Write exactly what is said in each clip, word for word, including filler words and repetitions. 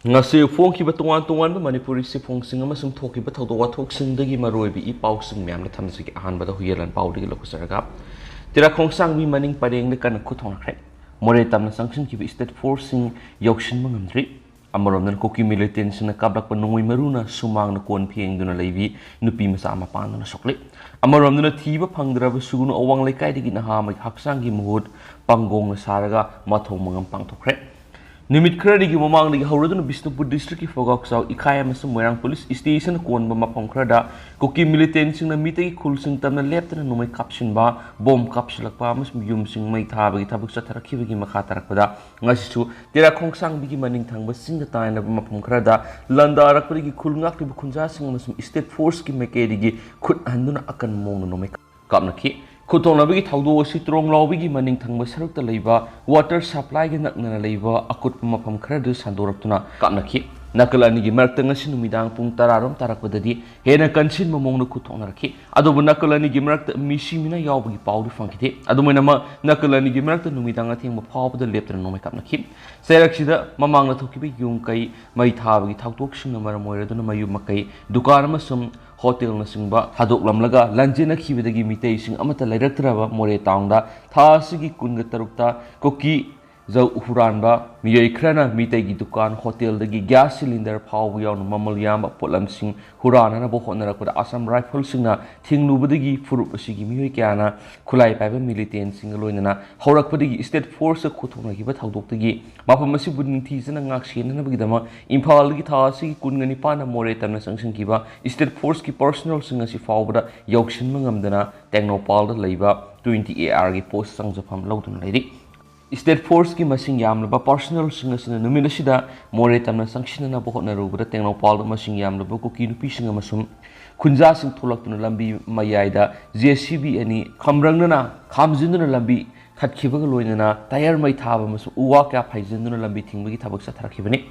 ꯉꯁꯤ ꯐꯣꯡꯈꯤꯕ ꯇꯣꯉꯥꯟ ꯇꯣꯉꯥꯟꯕ ꯃꯅꯤꯄꯨꯔꯤ ꯆꯦꯐꯣꯡꯁꯤꯡ ꯑꯃꯁꯨꯡ ꯊꯣꯛꯈꯤꯕ ꯊꯧꯗꯣꯛ ꯋꯥꯊꯣꯛꯁꯤꯡꯗꯒꯤ ꯃꯔꯨꯑꯣꯏꯕ ꯏ ꯄꯥꯎꯁꯤꯡ ꯃꯌꯥꯝꯅ ꯊꯝꯖꯒꯦ꯫ ꯑꯍꯥꯟꯕꯗ ꯍꯨꯏꯌꯦꯟ ꯂꯥꯟꯄꯥꯎꯗꯒꯤ ꯂꯧꯖꯔꯒ, ꯇꯦꯔꯥꯈꯣꯡꯁꯥꯡꯕꯤ ꯃꯅꯤꯡ ꯄꯔꯦꯡꯗ ꯀꯟꯅ ꯈꯨꯠ ꯊꯣꯡꯅꯈ꯭ꯔꯦ꯫ ꯃꯣꯔꯦ ꯇꯝꯅ ꯆꯪꯁꯤꯟꯈꯤꯕ state forceꯁꯤꯡ ꯌꯧꯁꯤꯟꯕ ꯉꯝꯗ꯭ꯔꯤ꯫ ꯑꯃꯔꯣꯝꯗꯅ ꯀꯨꯀꯤ militantꯁꯤꯡꯅ ꯀꯥꯞꯂꯛꯄ ꯅꯣꯡꯃꯩ ꯃꯔꯨꯅ ꯁꯨꯃꯥꯡꯅ ꯀꯣꯟ ꯐꯦꯡꯗꯨꯅ ꯂꯩꯕꯤ ꯅꯨꯄꯤ ꯃꯆꯥ ꯑꯃ ꯄꯥꯡꯗꯨꯅ ꯁꯣꯛꯂꯤ꯫ ꯑꯃꯔꯣꯝꯗꯅ ꯊꯤꯕ ꯐꯪꯗ꯭ꯔꯕ ꯁꯨꯒꯨꯅꯨ ꯑꯋꯥꯡ ꯂꯩꯀꯥꯏꯗꯒꯤ ꯅꯍꯥ ꯑꯃꯒꯤ ꯍꯛꯆꯥꯡꯒꯤ ꯃꯍꯨꯠ ꯄꯥꯡꯒꯣꯡꯅ ꯁꯥꯔꯒ ꯃꯊꯧ ꯃꯉꯝ ꯄꯥꯡꯊꯣꯛꯈ꯭ꯔꯦ꯫ ꯅꯨꯃꯤꯠ ꯈꯔꯅꯤꯒꯤ ꯃꯃꯥꯡꯗꯒꯤ ꯍꯧꯔꯗꯨꯅ ꯕꯤꯁꯅꯨꯄꯨꯔ districtꯀꯤ ꯐꯧꯒꯥꯛꯆꯥꯎ ꯏꯈꯥꯏ ꯑꯃꯁꯨꯡ ꯃꯣꯏꯔꯥꯡ police stationꯅ ꯀꯣꯟꯕ ꯃꯐꯝ ꯈꯔꯗ ꯀꯨꯀꯤ militantꯁꯤꯡꯅ ꯃꯤꯇꯩꯒꯤ ꯈꯨꯜꯁꯤꯡ ꯇꯝꯅ ꯂꯦꯞꯇꯅ ꯅꯣꯡꯃꯩ ꯀꯥꯞꯁꯤꯟꯕ, ꯕꯣꯝ ꯀꯥꯞꯁꯤꯜꯂꯛꯄ ꯑꯃꯁꯨꯡ ꯌꯨꯝꯁꯤꯡ ꯃꯩ ꯊꯥꯕꯒꯤ ꯊꯕꯛ ꯆꯠꯊꯔꯛꯈꯤꯕꯒꯤ ꯃꯈꯥ ꯇꯥꯔꯛꯄꯗ, ꯉꯁꯤꯁꯨ ꯇꯦꯔꯥꯈꯣꯡꯁꯥꯡꯕꯤꯒꯤ ꯃꯅꯤꯡ ꯊꯪꯕ ꯆꯤꯡꯗ ꯇꯥꯏꯅꯕ ꯃꯐꯝ ꯈꯔꯗ ꯂꯥꯟꯗꯥꯔꯛꯄꯗꯒꯤ ꯈꯨꯜ ꯉꯥꯛꯂꯤꯕ ꯈꯨꯟꯖꯥꯁꯤꯡ ꯑꯃꯁꯨꯡ state forceꯀꯤ ꯃꯥꯏꯀꯩꯗꯒꯤ ꯈꯨꯠ ꯍꯟꯗꯨꯅ ꯑꯀꯟꯕ ꯃꯑꯣꯡꯗ ꯅꯣꯡꯃꯩ ꯀꯥꯞꯅꯈꯤ꯫ ꯈꯨꯠꯊꯣꯡꯅꯕꯒꯤ ꯊꯧꯗꯣꯛ ꯑꯁꯤ ꯇ꯭ꯔꯣꯡꯂꯥꯎꯕꯤꯒꯤ ꯃꯅꯤꯡ ꯊꯪꯕ ꯁꯔꯨꯛꯇ ꯂꯩꯕ water supplyꯒ ꯅꯛꯅꯅ ꯂꯩꯕ ꯑꯀꯨꯠꯄ ꯃꯐꯝ ꯈꯔꯗ ꯁꯟꯗꯣꯔꯛꯇꯨꯅ ꯀꯥꯞꯅꯈꯤ꯫ ꯅꯥꯀꯜ ꯑꯅꯤꯒꯤ ꯃꯔꯛꯇ ꯉꯁꯤ ꯅꯨꯃꯤꯗꯥꯡ ꯄꯨꯡ ꯇꯔꯥꯔꯣꯝ ꯇꯥꯔꯛꯄꯗꯗꯤ ꯍꯦꯟꯅ ꯀꯟꯁꯤꯟꯕ ꯃꯑꯣꯡꯗ ꯈꯨꯠꯊꯣꯛꯅꯔꯛꯈꯤ꯫ ꯑꯗꯨꯕꯨ ꯅꯥꯀꯜ ꯑꯅꯤꯒꯤ ꯃꯔꯛꯇ ꯃꯤꯁꯤ ꯃꯤꯅꯥ ꯌꯥꯎꯕꯒꯤ ꯄꯥꯎꯗꯤ ꯐꯪꯈꯤꯗꯦ꯫ ꯑꯗꯨꯃꯥꯏꯅꯃꯛ ꯅꯥꯀꯜ ꯑꯅꯤꯒꯤ ꯃꯔꯛꯇ ꯅꯨꯃꯤꯗꯥꯡ ꯑꯊꯦꯡꯕ ꯐꯥꯎꯕꯗ ꯂꯦꯞꯇꯅ ꯅꯣꯡꯃꯩ ꯀꯥꯞꯅꯈꯤ꯫ ꯆꯩꯔꯛꯁꯤꯗ ꯃꯃꯥꯡꯗ ꯊꯣꯛꯈꯤꯕ ꯌꯨꯝ ꯀꯩ ꯃꯩ ꯊꯥꯕꯒꯤ ꯊꯧꯗꯣꯛꯁꯤꯡꯅ ꯃꯔꯝ ꯑꯣꯏꯔꯗꯨꯅ ꯃꯌꯨꯝ ꯃꯀꯩ, ꯗꯨꯀꯥꯟ ꯑꯃꯁꯨꯡ ꯍꯣꯇꯦꯜꯅꯆꯤꯡꯕ ꯊꯥꯗꯣꯛꯂꯝꯂꯒ ꯂꯥꯟꯖꯦꯟꯅꯈꯤꯕꯗꯒꯤ ꯃꯤꯇꯩꯁꯤꯡ ꯑꯃꯠꯇ ꯂꯩꯔꯛꯇ꯭ꯔꯕ ꯃꯣꯔꯦ ꯇꯥꯎꯟꯗ ꯊꯥ ꯑꯁꯤꯒꯤ ꯀꯨꯟꯒ ꯇꯔꯨꯛꯇ ꯀꯨꯀꯤ ꯖꯧ ꯍꯨꯔꯥꯟꯕ ꯃꯤꯑꯣꯏ ꯈꯔꯅ ꯃꯤꯇꯩꯒꯤ ꯗꯨꯀꯥꯟ, ꯍꯣꯇꯦꯜꯗꯒꯤ gas cylinder ꯐꯥꯎꯕ ꯌꯥꯎꯅ ꯃꯃꯜ ꯌꯥꯝꯕ ꯄꯣꯠꯂꯝꯁꯤꯡ ꯍꯨꯔꯥꯟꯅꯅꯕ ꯍꯣꯠꯅꯔꯛꯄꯗ ꯑꯁꯥꯝ ꯔꯥꯏꯐꯜꯁꯤꯡꯅ ꯊꯤꯡꯂꯨꯕꯗꯒꯤ ꯐꯨꯔꯨꯞ ꯑꯁꯤꯒꯤ ꯃꯤꯑꯣꯏ ꯀꯌꯥꯅ ꯈꯨꯠꯂꯥꯏ ꯄꯥꯏꯕ militantꯁꯤꯡꯒ ꯂꯣꯏꯅꯅ ꯍꯧꯔꯛꯄꯗꯒꯤ state forceꯀ ꯈꯨꯠꯊꯣꯛꯅꯈꯤꯕ ꯊꯧꯗꯣꯛꯇꯒꯤ ꯃꯐꯝ ꯑꯁꯤꯕꯨ ꯅꯤꯡꯊꯤꯖꯅ ꯉꯥꯛꯁꯦꯟꯅꯅꯕꯒꯤꯗꯃꯛ ꯏꯝꯐꯥꯜꯗꯒꯤ ꯊꯥ ꯑꯁꯤꯒꯤ ꯀꯨꯟꯒ ꯅꯤꯄꯥꯟꯗ ꯃꯣꯔꯦ ꯇꯝꯅ ꯆꯪꯁꯤꯟꯈꯤꯕ state forceꯀꯤ personnelꯁꯤꯡ ꯑꯁꯤ ꯐꯥꯎꯕꯗ ꯌꯧꯁꯤꯟꯕ ꯉꯝꯗꯅ ꯇꯦꯡꯅꯧꯄꯥꯜꯗ ꯂꯩꯕ twenty ARꯒꯤ post ꯆꯪꯖꯐꯝ ꯂꯧꯗꯨꯅ ꯂꯩꯔꯤ꯫ State forceꯀꯤ ꯃꯁꯤꯡ ꯌꯥꯝꯂꯕ personnelꯁꯤꯡ ꯑꯁꯤꯅ ꯅꯨꯃꯤꯠ ꯑꯁꯤꯗ ꯃꯣꯔꯦ ꯇꯝꯅ ꯆꯪꯁꯤꯟꯅꯅꯕ ꯍꯣꯠꯅꯔꯨꯕꯗ ꯇꯦꯡꯅꯧꯄꯥꯜꯗ ꯃꯁꯤꯡ ꯌꯥꯝꯂꯕ ꯀꯨꯀꯤ ꯅꯨꯄꯤꯁꯤꯡ ꯑꯃꯁꯨꯡ ꯈꯨꯟꯖꯥꯁꯤꯡ ꯊꯣꯛꯂꯛꯇꯨꯅ ꯂꯝꯕꯤ ꯃꯌꯥꯏꯗ JCB ꯑꯅꯤ ꯈꯝꯔꯪꯅꯅ ꯈꯥꯝꯖꯤꯟꯗꯨꯅ ꯂꯝꯕꯤ ꯊꯠꯈꯤꯕꯒ ꯂꯣꯏꯅꯅ tyre ꯃꯩ ꯊꯥꯕ ꯑꯃꯁꯨꯡ ꯎ ꯋꯥ ꯀꯌꯥ ꯐꯩꯖꯤꯟꯗꯨꯅ ꯂꯝꯕꯤ ꯊꯤꯡꯕꯒꯤ ꯊꯕꯛ ꯆꯠꯊꯔꯛꯈꯤꯕꯅꯤ꯫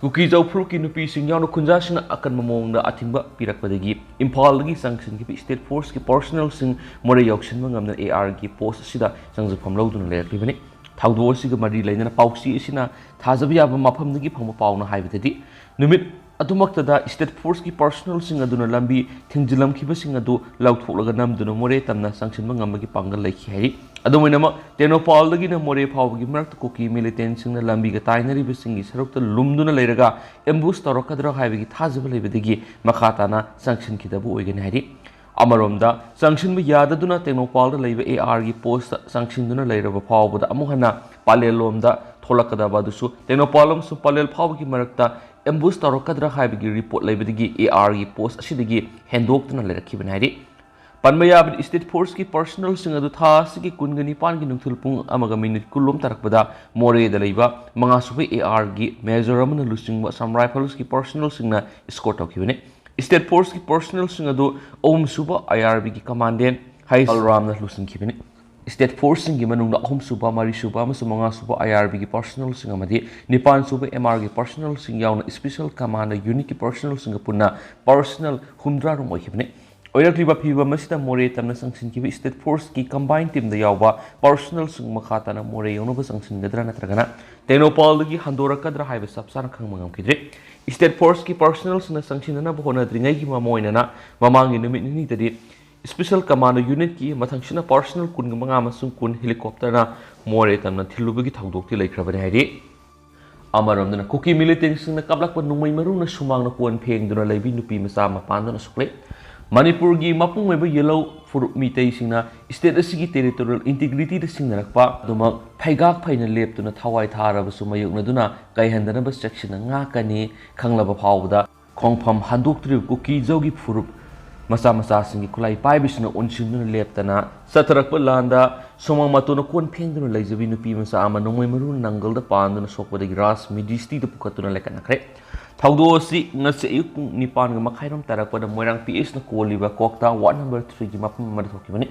ꯀꯨꯀꯤ ꯖꯧ ꯐꯨꯔꯨꯞꯀꯤ ꯅꯨꯄꯤꯁꯤꯡ ꯌꯥꯎꯅ ꯈꯨꯟꯖꯥꯁꯤꯡꯅ ꯑꯀꯟꯕ ꯃꯑꯣꯡꯗ ꯑꯊꯤꯡꯕ ꯄꯤꯔꯛꯄꯗꯒꯤ ꯏꯝꯐꯥꯜꯗꯒꯤ ꯆꯪꯁꯤꯟꯈꯤꯕ state forceꯀꯤ personnelꯁꯤꯡ ꯃꯣꯔꯦ ꯌꯧꯁꯤꯟꯕ ꯉꯝꯗꯅ ARꯒꯤ post ꯑꯁꯤꯗ ꯆꯪꯖꯐꯝ ꯂꯧꯗꯨꯅ ꯂꯩꯔꯛꯂꯤꯕꯅꯤ꯫ ꯊꯧꯗꯣꯛ ꯑꯁꯤꯒ ꯃꯔꯤ ꯂꯩꯅꯅ ꯄꯥꯎꯆꯦ ꯑꯁꯤꯅ ꯊꯥꯖꯕ ꯌꯥꯕ ꯃꯐꯝꯗꯒꯤ ꯐꯪꯕ ꯄꯥꯎꯅ ꯍꯥꯏꯕꯗꯗꯤ, ꯅꯨꯃꯤꯠ ꯑꯗꯨꯃꯛꯇꯗ state forceꯀꯤ personnelꯁꯤꯡ ꯑꯗꯨꯅ ꯂꯝꯕꯤ ꯊꯤꯡꯖꯤꯜꯂꯝꯈꯤꯕꯁꯤꯡ ꯑꯗꯨ ꯂꯧꯊꯣꯛꯂꯒ ꯅꯝꯗꯨꯅ ꯃꯣꯔꯦ ꯇꯝꯅ ꯆꯪꯁꯤꯟꯕ ꯉꯝꯕꯒꯤ ꯄꯥꯡꯒꯜ ꯂꯩꯈꯤ ꯍꯥꯏꯔꯤ꯫ ꯑꯗꯨꯝ ꯑꯣꯏꯅꯃꯛ, ꯇꯦꯡꯅꯧꯄꯥꯜꯗꯒꯤꯅ ꯃꯣꯔꯦ ꯐꯥꯎꯕꯒꯤ ꯃꯔꯛꯇ ꯀꯨꯀꯤ militantꯁꯤꯡꯅ ꯂꯝꯕꯤꯒ ꯇꯥꯏꯅꯔꯤꯕꯁꯤꯡꯒꯤ ꯁꯔꯨꯛꯇ ꯂꯨꯝꯗꯨꯅ ꯂꯩꯔꯒ ambush ꯇꯧꯔꯛꯀꯗ꯭ꯔꯥ ꯍꯥꯏꯕꯒꯤ ꯊꯥꯖꯕ ꯂꯩꯕꯗꯒꯤ ꯃꯈꯥ ꯇꯥꯅ ꯆꯪꯁꯤꯟꯈꯤꯗꯕ ꯑꯣꯏꯒꯅꯤ ꯍꯥꯏꯔꯤ꯫ ꯑꯃꯔꯣꯝꯗ, ꯆꯪꯁꯤꯟꯕ ꯌꯥꯗꯗꯨꯅ ꯇꯦꯡꯅꯧꯄꯥꯜꯗ ꯂꯩꯕ ARꯒꯤ postꯇ ꯆꯪꯁꯤꯟꯗꯨꯅ ꯂꯩꯔꯕ ꯐꯥꯎꯕꯗ ꯑꯃꯨꯛ ꯍꯟꯅ ꯄꯥꯂꯦꯜ ꯂꯣꯝꯗ ꯊꯣꯛꯂꯛꯀꯗꯕ ꯑꯗꯨꯁꯨ ꯇꯦꯡꯅꯧꯄꯥꯜ ꯑꯃꯁꯨꯡ ꯄꯥꯂꯦꯜ ꯐꯥꯎꯕꯒꯤ ꯃꯔꯛꯇ ambush ꯇꯧꯔꯛꯀꯗ꯭ꯔꯥ ꯍꯥꯏꯕꯒꯤ report ꯂꯩꯕꯗꯒꯤ ARꯒꯤ post ꯑꯁꯤꯗꯒꯤ ꯍꯦꯟꯗꯣꯛꯇꯨꯅ ꯂꯩꯔꯛꯈꯤꯕꯅꯤ ꯍꯥꯏꯔꯤ꯫ ꯄꯟꯕ ꯌꯥꯕꯗꯤ, state forceꯀꯤ personnelꯁꯤꯡ ꯑꯗꯨ ꯊꯥ ꯑꯁꯤꯒꯤ ꯀꯨꯟꯒ ꯅꯤꯄꯥꯟꯒꯤ ꯅꯨꯡꯊꯤꯜ ꯄꯨꯡ ꯑꯃꯒ minute ꯀꯨꯟ ꯂꯣꯝ ꯇꯥꯔꯛꯄꯗ ꯃꯣꯔꯦꯗ ꯂꯩꯕ ꯃꯉꯥ ꯁꯨꯕ ARꯒꯤ major ꯑꯃꯅ ꯂꯨꯆꯤꯡꯕ Assam Riflesꯀꯤ personnelꯁꯤꯡꯅ escort ꯇꯧꯈꯤꯕꯅꯤ꯫ State forceꯀꯤ personnelꯁꯤꯡ ꯑꯗꯨ ꯑꯍꯨꯝ ꯁꯨꯕ IRBꯒꯤ commandant ꯍꯩꯁ ꯕꯜꯔꯥꯝꯅ ꯂꯨꯆꯤꯡꯈꯤꯕꯅꯤ꯫ State forceꯁꯤꯡꯒꯤ ꯃꯅꯨꯡꯗ ꯑꯍꯨꯝ ꯁꯨꯕ, ꯃꯔꯤ ꯁꯨꯕ ꯑꯃꯁꯨꯡ ꯃꯉꯥ ꯁꯨꯕ IRBꯒꯤ personnelꯁꯤꯡ ꯑꯃꯗꯤ ꯅꯤꯄꯥꯟ ꯁꯨꯕ MRꯒꯤ personnelꯁꯤꯡ ꯌꯥꯎꯅ special commando unitꯀꯤ personnelꯁꯤꯡꯒ ꯄꯨꯟꯅ personnel ꯍꯨꯝꯗ꯭ꯔꯥ ꯔꯣꯝ ꯑꯣꯏꯈꯤꯕꯅꯤ꯫ ꯑꯣꯏꯔꯛꯂꯤꯕ ꯐꯤꯕꯝ ꯑꯁꯤꯗ ꯃꯣꯔꯦ ꯇꯝꯅ ꯆꯪꯁꯤꯟꯈꯤꯕ state forceꯀꯤ combined teamꯗ ꯌꯥꯎꯕ personnelꯁꯤꯡ ꯃꯈꯥ ꯇꯥꯅ ꯃꯣꯔꯦ ꯌꯧꯅꯕ ꯆꯪꯁꯤꯟꯒꯗ꯭ꯔꯥ ꯅꯠꯇ꯭ꯔꯒꯅ ꯇꯦꯡꯅꯧꯄꯥꯜꯗꯒꯤ ꯍꯟꯗꯣꯔꯛꯀꯗ꯭ꯔꯥ ꯍꯥꯏꯕ ꯆꯞ ꯆꯥꯅ ꯈꯪꯕ ꯉꯝꯈꯤꯗ꯭ꯔꯤ꯫ State forceꯀꯤ personnelꯁꯤꯡꯅ ꯆꯪꯁꯤꯟꯅꯅꯕ ꯍꯣꯠꯅꯗ꯭ꯔꯤꯉꯩꯒꯤ ꯃꯃꯣꯏꯅꯅ ꯃꯃꯥꯡꯒꯤ ꯅꯨꯃꯤꯠ ꯅꯤꯅꯤꯗꯗꯤ special commando unitꯀꯤ ꯃꯊꯪꯁꯤꯠꯅ personnel ꯀꯨꯟꯒ ꯃꯉꯥ ꯑꯃꯁꯨꯡ ꯀꯨꯟ helicopterꯅ ꯃꯣꯔꯦ ꯇꯝꯅ ꯊꯤꯜꯂꯨꯕꯒꯤ ꯊꯧꯗꯣꯛꯇꯤ ꯂꯩꯈ꯭ꯔꯕꯅꯤ ꯍꯥꯏꯔꯤ꯫ ꯑꯃꯔꯣꯝꯗꯅ, ꯀꯨꯀꯤ militantꯁꯤꯡꯅ ꯀꯥꯞꯂꯛꯄ ꯅꯣꯡꯃꯩ ꯃꯔꯨꯅ ꯁꯨꯃꯥꯡꯅ ꯀꯣꯟ ꯐꯦꯡꯗꯨꯅ ꯂꯩꯕꯤ ꯅꯨꯄꯤ ꯃꯆꯥ ꯑꯃ ꯄꯥꯟꯗꯨꯅ ꯁꯣꯛꯂꯛꯏ꯫ ꯃꯅꯤꯄꯨꯔꯒꯤ ꯃꯄꯨꯡ ꯑꯣꯏꯕ ꯌꯦꯜꯍꯧ ꯐꯨꯔꯨꯞ ꯃꯤꯇꯩꯁꯤꯡꯅ state ꯑꯁꯤꯒꯤ territorial integrityꯗ ꯁꯤꯡꯅꯔꯛꯄ ꯑꯗꯨꯃꯛ ꯐꯩꯒꯥꯛ ꯐꯩꯅ ꯂꯦꯞꯇꯨꯅ ꯊꯋꯥꯏ ꯊꯥꯔꯕꯁꯨ ꯃꯥꯌꯣꯛꯅꯗꯨꯅ ꯀꯥꯏꯍꯟꯗꯅꯕ ꯆꯦꯛꯁꯤꯟꯅ ꯉꯥꯛꯀꯅꯤ꯫ ꯈꯪꯂꯕ ꯐꯥꯎꯕꯗ ꯈꯣꯡꯐꯝ ꯍꯟꯗꯣꯛꯇ꯭ꯔꯤꯕ ꯀꯨꯀꯤ ꯖꯧꯒꯤ ꯐꯨꯔꯨꯞ ꯃꯆꯥ ꯃꯆꯥꯁꯤꯡꯒꯤ ꯈꯨꯠꯂꯥꯏ ꯄꯥꯏꯕꯁꯤꯡꯅ ꯑꯣꯟꯁꯤꯟꯗꯨꯅ ꯂꯦꯞꯇꯅ ꯆꯠꯊꯔꯛꯄ ꯂꯥꯟꯗ ꯁꯨꯃꯥꯡ ꯃꯇꯣꯟꯗ ꯀꯣꯟ ꯐꯦꯡꯗꯨꯅ ꯂꯩꯖꯕꯤ ꯅꯨꯄꯤ ꯃꯆꯥ ꯑꯃ ꯅꯣꯡꯃꯩ ꯃꯔꯨꯅ ꯅꯪꯒꯜꯗ ꯄꯥꯟꯗꯨꯅ ꯁꯣꯛꯄꯗꯒꯤ ꯔꯥꯖ ꯃꯤꯗꯤꯁꯇꯤꯗ ꯄꯨꯈꯠꯇꯨꯅ ꯂꯩꯀꯠꯅꯈ꯭ꯔꯦ꯫ ꯊꯧꯗꯣꯛ ꯑꯁꯤ ꯉꯁꯤ ꯑꯌꯨꯛ ꯄꯨꯡ ꯅꯤꯄꯥꯟꯒ ꯃꯈꯥꯏꯔꯣꯝ ꯇꯥꯔꯛꯄꯗ ꯃꯣꯏꯔꯥꯡ PHꯅ ꯀꯣꯜꯂꯤꯕ ꯀ꯭ꯋꯥꯛꯇꯥ ward number threeꯒꯤ ꯃꯐꯝ ꯑꯃꯗ ꯊꯣꯛꯈꯤꯕꯅꯤ꯫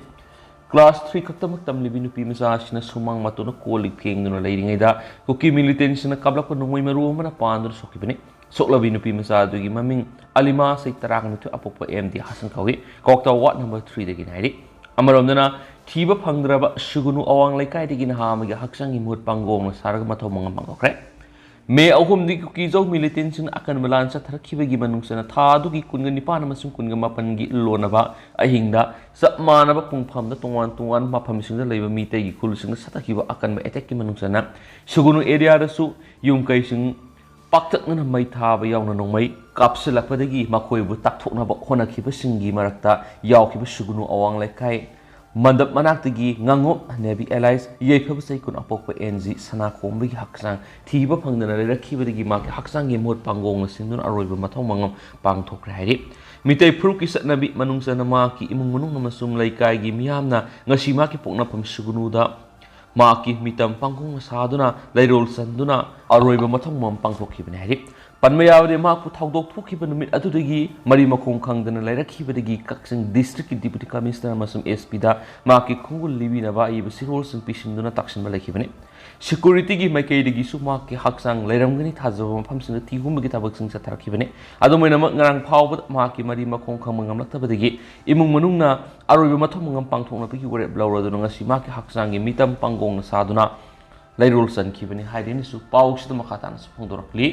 Class three ꯈꯛꯇꯃꯛ ꯇꯝꯂꯤꯕꯤ ꯅꯨꯄꯤ ꯃꯆꯥ ꯑꯁꯤꯅ ꯁꯨꯃꯥꯡ ꯃꯇꯣꯟꯗ ꯀꯣꯜ ꯂꯤꯛ ꯐꯦꯡꯗꯨꯅ ꯂꯩꯔꯤꯉꯩꯗ ꯀꯨꯀꯤ militantꯁꯤꯡꯅ ꯀꯥꯞꯂꯛꯄ ꯅꯣꯡꯃꯩ ꯃꯔꯨ ꯑꯃꯅ ꯄꯥꯟꯗꯨꯅ ꯁꯣꯛꯈꯤꯕꯅꯤ꯫ ꯁꯣꯛꯂꯕꯤ ꯅꯨꯄꯤ ꯃꯆꯥ ꯑꯗꯨꯒꯤ ꯃꯃꯤꯡ ꯑꯂꯤꯃꯥ, ꯆꯍꯤ ꯇꯔꯥꯒ ꯅꯤꯊꯣꯏ, ꯑꯄꯣꯛꯄ MD ꯍꯥꯁꯟ ꯀꯧꯏ꯫ ꯀ꯭ꯋꯥꯛꯇꯥ ward number threeꯗꯒꯤꯅꯤ ꯍꯥꯏꯔꯤ꯫ ꯑꯃꯔꯣꯝꯗꯅ, ꯊꯤꯕ ꯐꯪꯗ꯭ꯔꯕ ꯁꯨꯒꯨꯅꯨ ꯑꯋꯥꯡ ꯂꯩꯀꯥꯏꯗꯒꯤ ꯅꯍꯥ ꯑꯃꯒꯤ ꯍꯛꯆꯥꯡꯒꯤ ꯃꯍꯨꯠ ꯄꯥꯡꯒꯣꯡꯅ ꯁꯥꯔꯒ ꯃꯊꯧ ꯃꯉꯝ ꯄꯥꯡꯊꯣꯛꯈ꯭ꯔꯦ꯫ ꯃꯦ ꯑꯍꯨꯝꯗꯒꯤ ꯀꯨꯀꯤ ꯖꯧ ꯃꯤꯂꯤꯇꯦꯟꯁꯤꯡꯅ ꯑꯀꯟꯕ ꯂꯥꯟ ꯆꯠꯊꯔꯛꯈꯤꯕꯒꯤ ꯃꯅꯨꯡ ꯆꯟꯅ ꯊꯥ ꯑꯗꯨꯒꯤ ꯀꯨꯟꯒ ꯅꯤꯄꯥꯟ ꯑꯃꯁꯨꯡ ꯀꯨꯟꯒ ꯃꯥꯄꯟꯒꯤ ꯂꯣꯟꯅꯕ ꯑꯍꯤꯡꯗ ꯆꯞ ꯃꯥꯟꯅꯕ ꯄꯨꯡꯐꯝꯗ ꯇꯣꯉꯥꯟ ꯇꯣꯉꯥꯟꯕ ꯃꯐꯝꯁꯤꯡꯗ ꯂꯩꯕ ꯃꯤꯇꯩꯒꯤ ꯈꯨꯜꯁꯤꯡꯗ ꯆꯠꯊꯈꯤꯕ ꯑꯀꯟꯕ ꯑꯦꯇꯦꯛꯀꯤ ꯃꯅꯨꯡ ꯆꯟꯅ ꯁꯨꯒꯨꯅꯨ ꯑꯦꯔꯤꯌꯥꯗꯁꯨ ꯌꯨꯝ ꯀꯩꯁꯤꯡ ꯄꯥꯛꯇꯛꯅꯅ ꯃꯩ ꯊꯥꯕ ꯌꯥꯎꯅ ꯅꯣꯡꯃꯩ ꯀꯥꯞꯁꯤꯜꯂꯛꯄꯗꯒꯤ ꯃꯈꯣꯏꯕꯨ ꯇꯥꯛꯊꯣꯛꯅꯕ ꯍꯣꯠꯅꯈꯤꯕꯁꯤꯡꯒꯤ ꯃꯔꯛꯇ ꯌꯥꯎꯈꯤꯕ ꯁꯨꯒꯨꯅꯨ ꯑꯋꯥꯡ ꯂꯩꯀꯥꯏ ꯃꯟꯗꯞ ꯃꯅꯥꯛꯇꯒꯤ ꯉꯥꯉꯣꯝ ꯅꯦꯕꯤ ꯑꯦꯂꯥꯏꯁ ꯌꯥꯏꯐꯕ ꯆꯍꯤ ꯀꯨꯟ ꯑꯄꯣꯛꯄ ꯑꯦꯟ ꯖꯤ ꯁꯅꯥꯈꯣꯝꯕꯒꯤ ꯍꯛꯆꯥꯡ ꯊꯤꯕ ꯐꯪꯗꯅ ꯂꯩꯔꯛꯈꯤꯕꯗꯒꯤ ꯃꯍꯥꯛꯀꯤ ꯍꯛꯆꯥꯡꯒꯤ ꯃꯍꯨꯠ ꯄꯥꯡꯒꯣꯡꯅ ꯁꯤꯟꯗꯨꯅ ꯑꯔꯣꯏꯕ ꯃꯊꯧ ꯃꯉꯝ ꯄꯥꯡꯊꯣꯛꯈ꯭ꯔꯦ ꯍꯥꯏꯔꯤ꯫ ꯃꯤꯇꯩ ꯐꯨꯔꯨꯞꯀꯤ ꯆꯠꯅꯕꯤ ꯃꯅꯨꯡ ꯆꯟꯅ ꯃꯍꯥꯛꯀꯤ ꯏꯃꯨꯡ ꯃꯅꯨꯡ ꯑꯃꯁꯨꯡ ꯂꯩꯀꯥꯏꯒꯤ ꯃꯤꯌꯥꯝꯅ ꯉꯁꯤ ꯃꯍꯥꯛꯀꯤ ꯄꯣꯛꯅꯐꯝ ꯁꯨꯒꯨꯅꯨꯗ ꯃꯍꯥꯛꯀꯤ ꯃꯤꯇꯝ ꯄꯥꯡꯒꯣꯡꯅ ꯁꯥꯗꯨꯅ ꯂꯩꯔꯣꯜ ꯆꯟꯗꯨꯅ ꯑꯔꯣꯏꯕ ꯃꯊꯧ ꯃꯉꯝ ꯄꯥꯡꯊꯣꯛꯈꯤꯕꯅꯤ ꯍꯥꯏꯔꯤ꯫ ꯄꯟꯕ ꯌꯥꯕꯗꯤ, ꯃꯍꯥꯛꯄꯨ ꯊꯧꯗꯣꯛ ꯊꯣꯛꯈꯤꯕ ꯅꯨꯃꯤꯠ ꯑꯗꯨꯗꯒꯤ ꯃꯔꯤ ꯃꯈꯣꯡ ꯈꯪꯗꯅ ꯂꯩꯔꯛꯈꯤꯕꯗꯒꯤ ꯀꯛꯆꯤꯡ ꯗꯤꯁꯇ꯭ꯔꯤꯛꯀꯤ ꯗꯤꯄꯨꯇꯤ ꯀꯃꯤꯁꯅꯔ ꯑꯃꯁꯨꯡ ꯑꯦꯁ ꯄꯤꯗ ꯃꯍꯥꯛꯀꯤ ꯈꯣꯡꯒꯨꯜ ꯂꯤꯕꯤꯅꯕ ꯑꯏꯕ ꯆꯦꯔꯣꯜꯁꯤꯡ ꯄꯤꯁꯤꯟꯗꯨꯅ ꯇꯥꯛꯁꯤꯟꯕ ꯂꯩꯈꯤꯕꯅꯤ꯫ ꯁꯦꯀ꯭ꯌꯨꯔꯤꯇꯤꯒꯤ ꯃꯥꯏꯀꯩꯗꯒꯤꯁꯨ ꯃꯍꯥꯛꯀꯤ ꯍꯛꯆꯥꯡ ꯂꯩꯔꯝꯒꯅꯤ ꯊꯥꯖꯕ ꯃꯐꯝꯁꯤꯡꯗ ꯊꯤꯍꯨꯝꯕꯒꯤ ꯊꯕꯛꯁꯤꯡ ꯆꯠꯊꯔꯛꯈꯤꯕꯅꯤ꯫ ꯑꯗꯨꯝ ꯑꯣꯏꯅꯃꯛ, ꯉꯔꯥꯡ ꯐꯥꯎꯕꯗ ꯃꯍꯥꯛꯀꯤ ꯃꯔꯤ ꯃꯈꯣꯡ ꯈꯪꯕ ꯉꯝꯂꯛꯇꯕꯗꯒꯤ ꯏꯃꯨꯡ ꯃꯅꯨꯡꯅ ꯑꯔꯣꯏꯕ ꯃꯊꯧ ꯃꯉꯝ ꯄꯥꯡꯊꯣꯛꯅꯕꯒꯤ ꯋꯥꯔꯦꯞ ꯂꯧꯔꯗꯨꯅ ꯉꯁꯤ ꯃꯍꯥꯛꯀꯤ ꯍꯛꯆꯥꯡꯒꯤ ꯃꯤꯇꯝ ꯄꯥꯡꯒꯣꯡꯅ ꯁꯥꯗꯨꯅ ꯂꯩꯔꯣꯜ ꯆꯟꯈꯤꯕꯅꯤ ꯍꯥꯏꯗꯨꯅꯁꯨ ꯄꯥꯎꯁꯤꯗ ꯃꯈꯥ ꯇꯥꯅꯁꯨ ꯐꯣꯡꯗꯣꯔꯛꯂꯤ꯫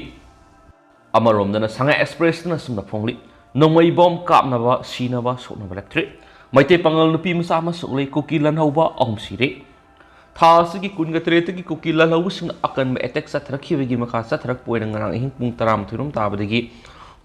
ꯑꯃꯔꯣꯝꯗꯅ ꯁꯉꯥꯏ ꯑꯦꯛꯁꯄ꯭ꯔꯦꯁꯇꯅ ꯑꯁꯨꯝꯅ ꯐꯣꯡꯂꯤ, ꯅꯣꯡꯃꯩ ꯕꯣꯝ ꯀꯥꯞꯅꯕ ꯁꯤꯅꯕ ꯁꯣꯛꯅꯕ ꯂꯦꯞꯇ꯭ꯔꯤ꯫ ꯃꯩꯇꯩ ꯄꯥꯉꯜ ꯅꯨꯄꯤ ꯃꯆꯥ ꯑꯃ ꯁꯣꯛꯂꯤ, ꯀꯨꯀꯤ ꯂꯥꯜꯍꯧꯕ ꯑꯍꯨꯝ ꯁꯤꯔꯦ꯫ ꯊꯥ ꯑꯁꯤꯒꯤ ꯀꯨꯟꯒ ꯇꯔꯦꯠꯇꯒꯤ ꯀꯨꯀꯤ ꯂꯥꯜꯍꯧꯕꯁꯤꯡꯅ ꯑꯀꯟꯕ ꯑꯦꯇꯦꯛ ꯆꯠꯊꯔꯛꯈꯤꯕꯒꯤ ꯃꯈꯥ ꯆꯠꯊꯔꯛꯄ ꯑꯣꯏꯅ ꯉꯔꯥꯡ ꯑꯍꯤꯡ ꯄꯨꯡ ꯇꯔꯥꯃꯥꯊꯣꯏ ꯔꯣꯝ ꯇꯥꯕꯗꯒꯤ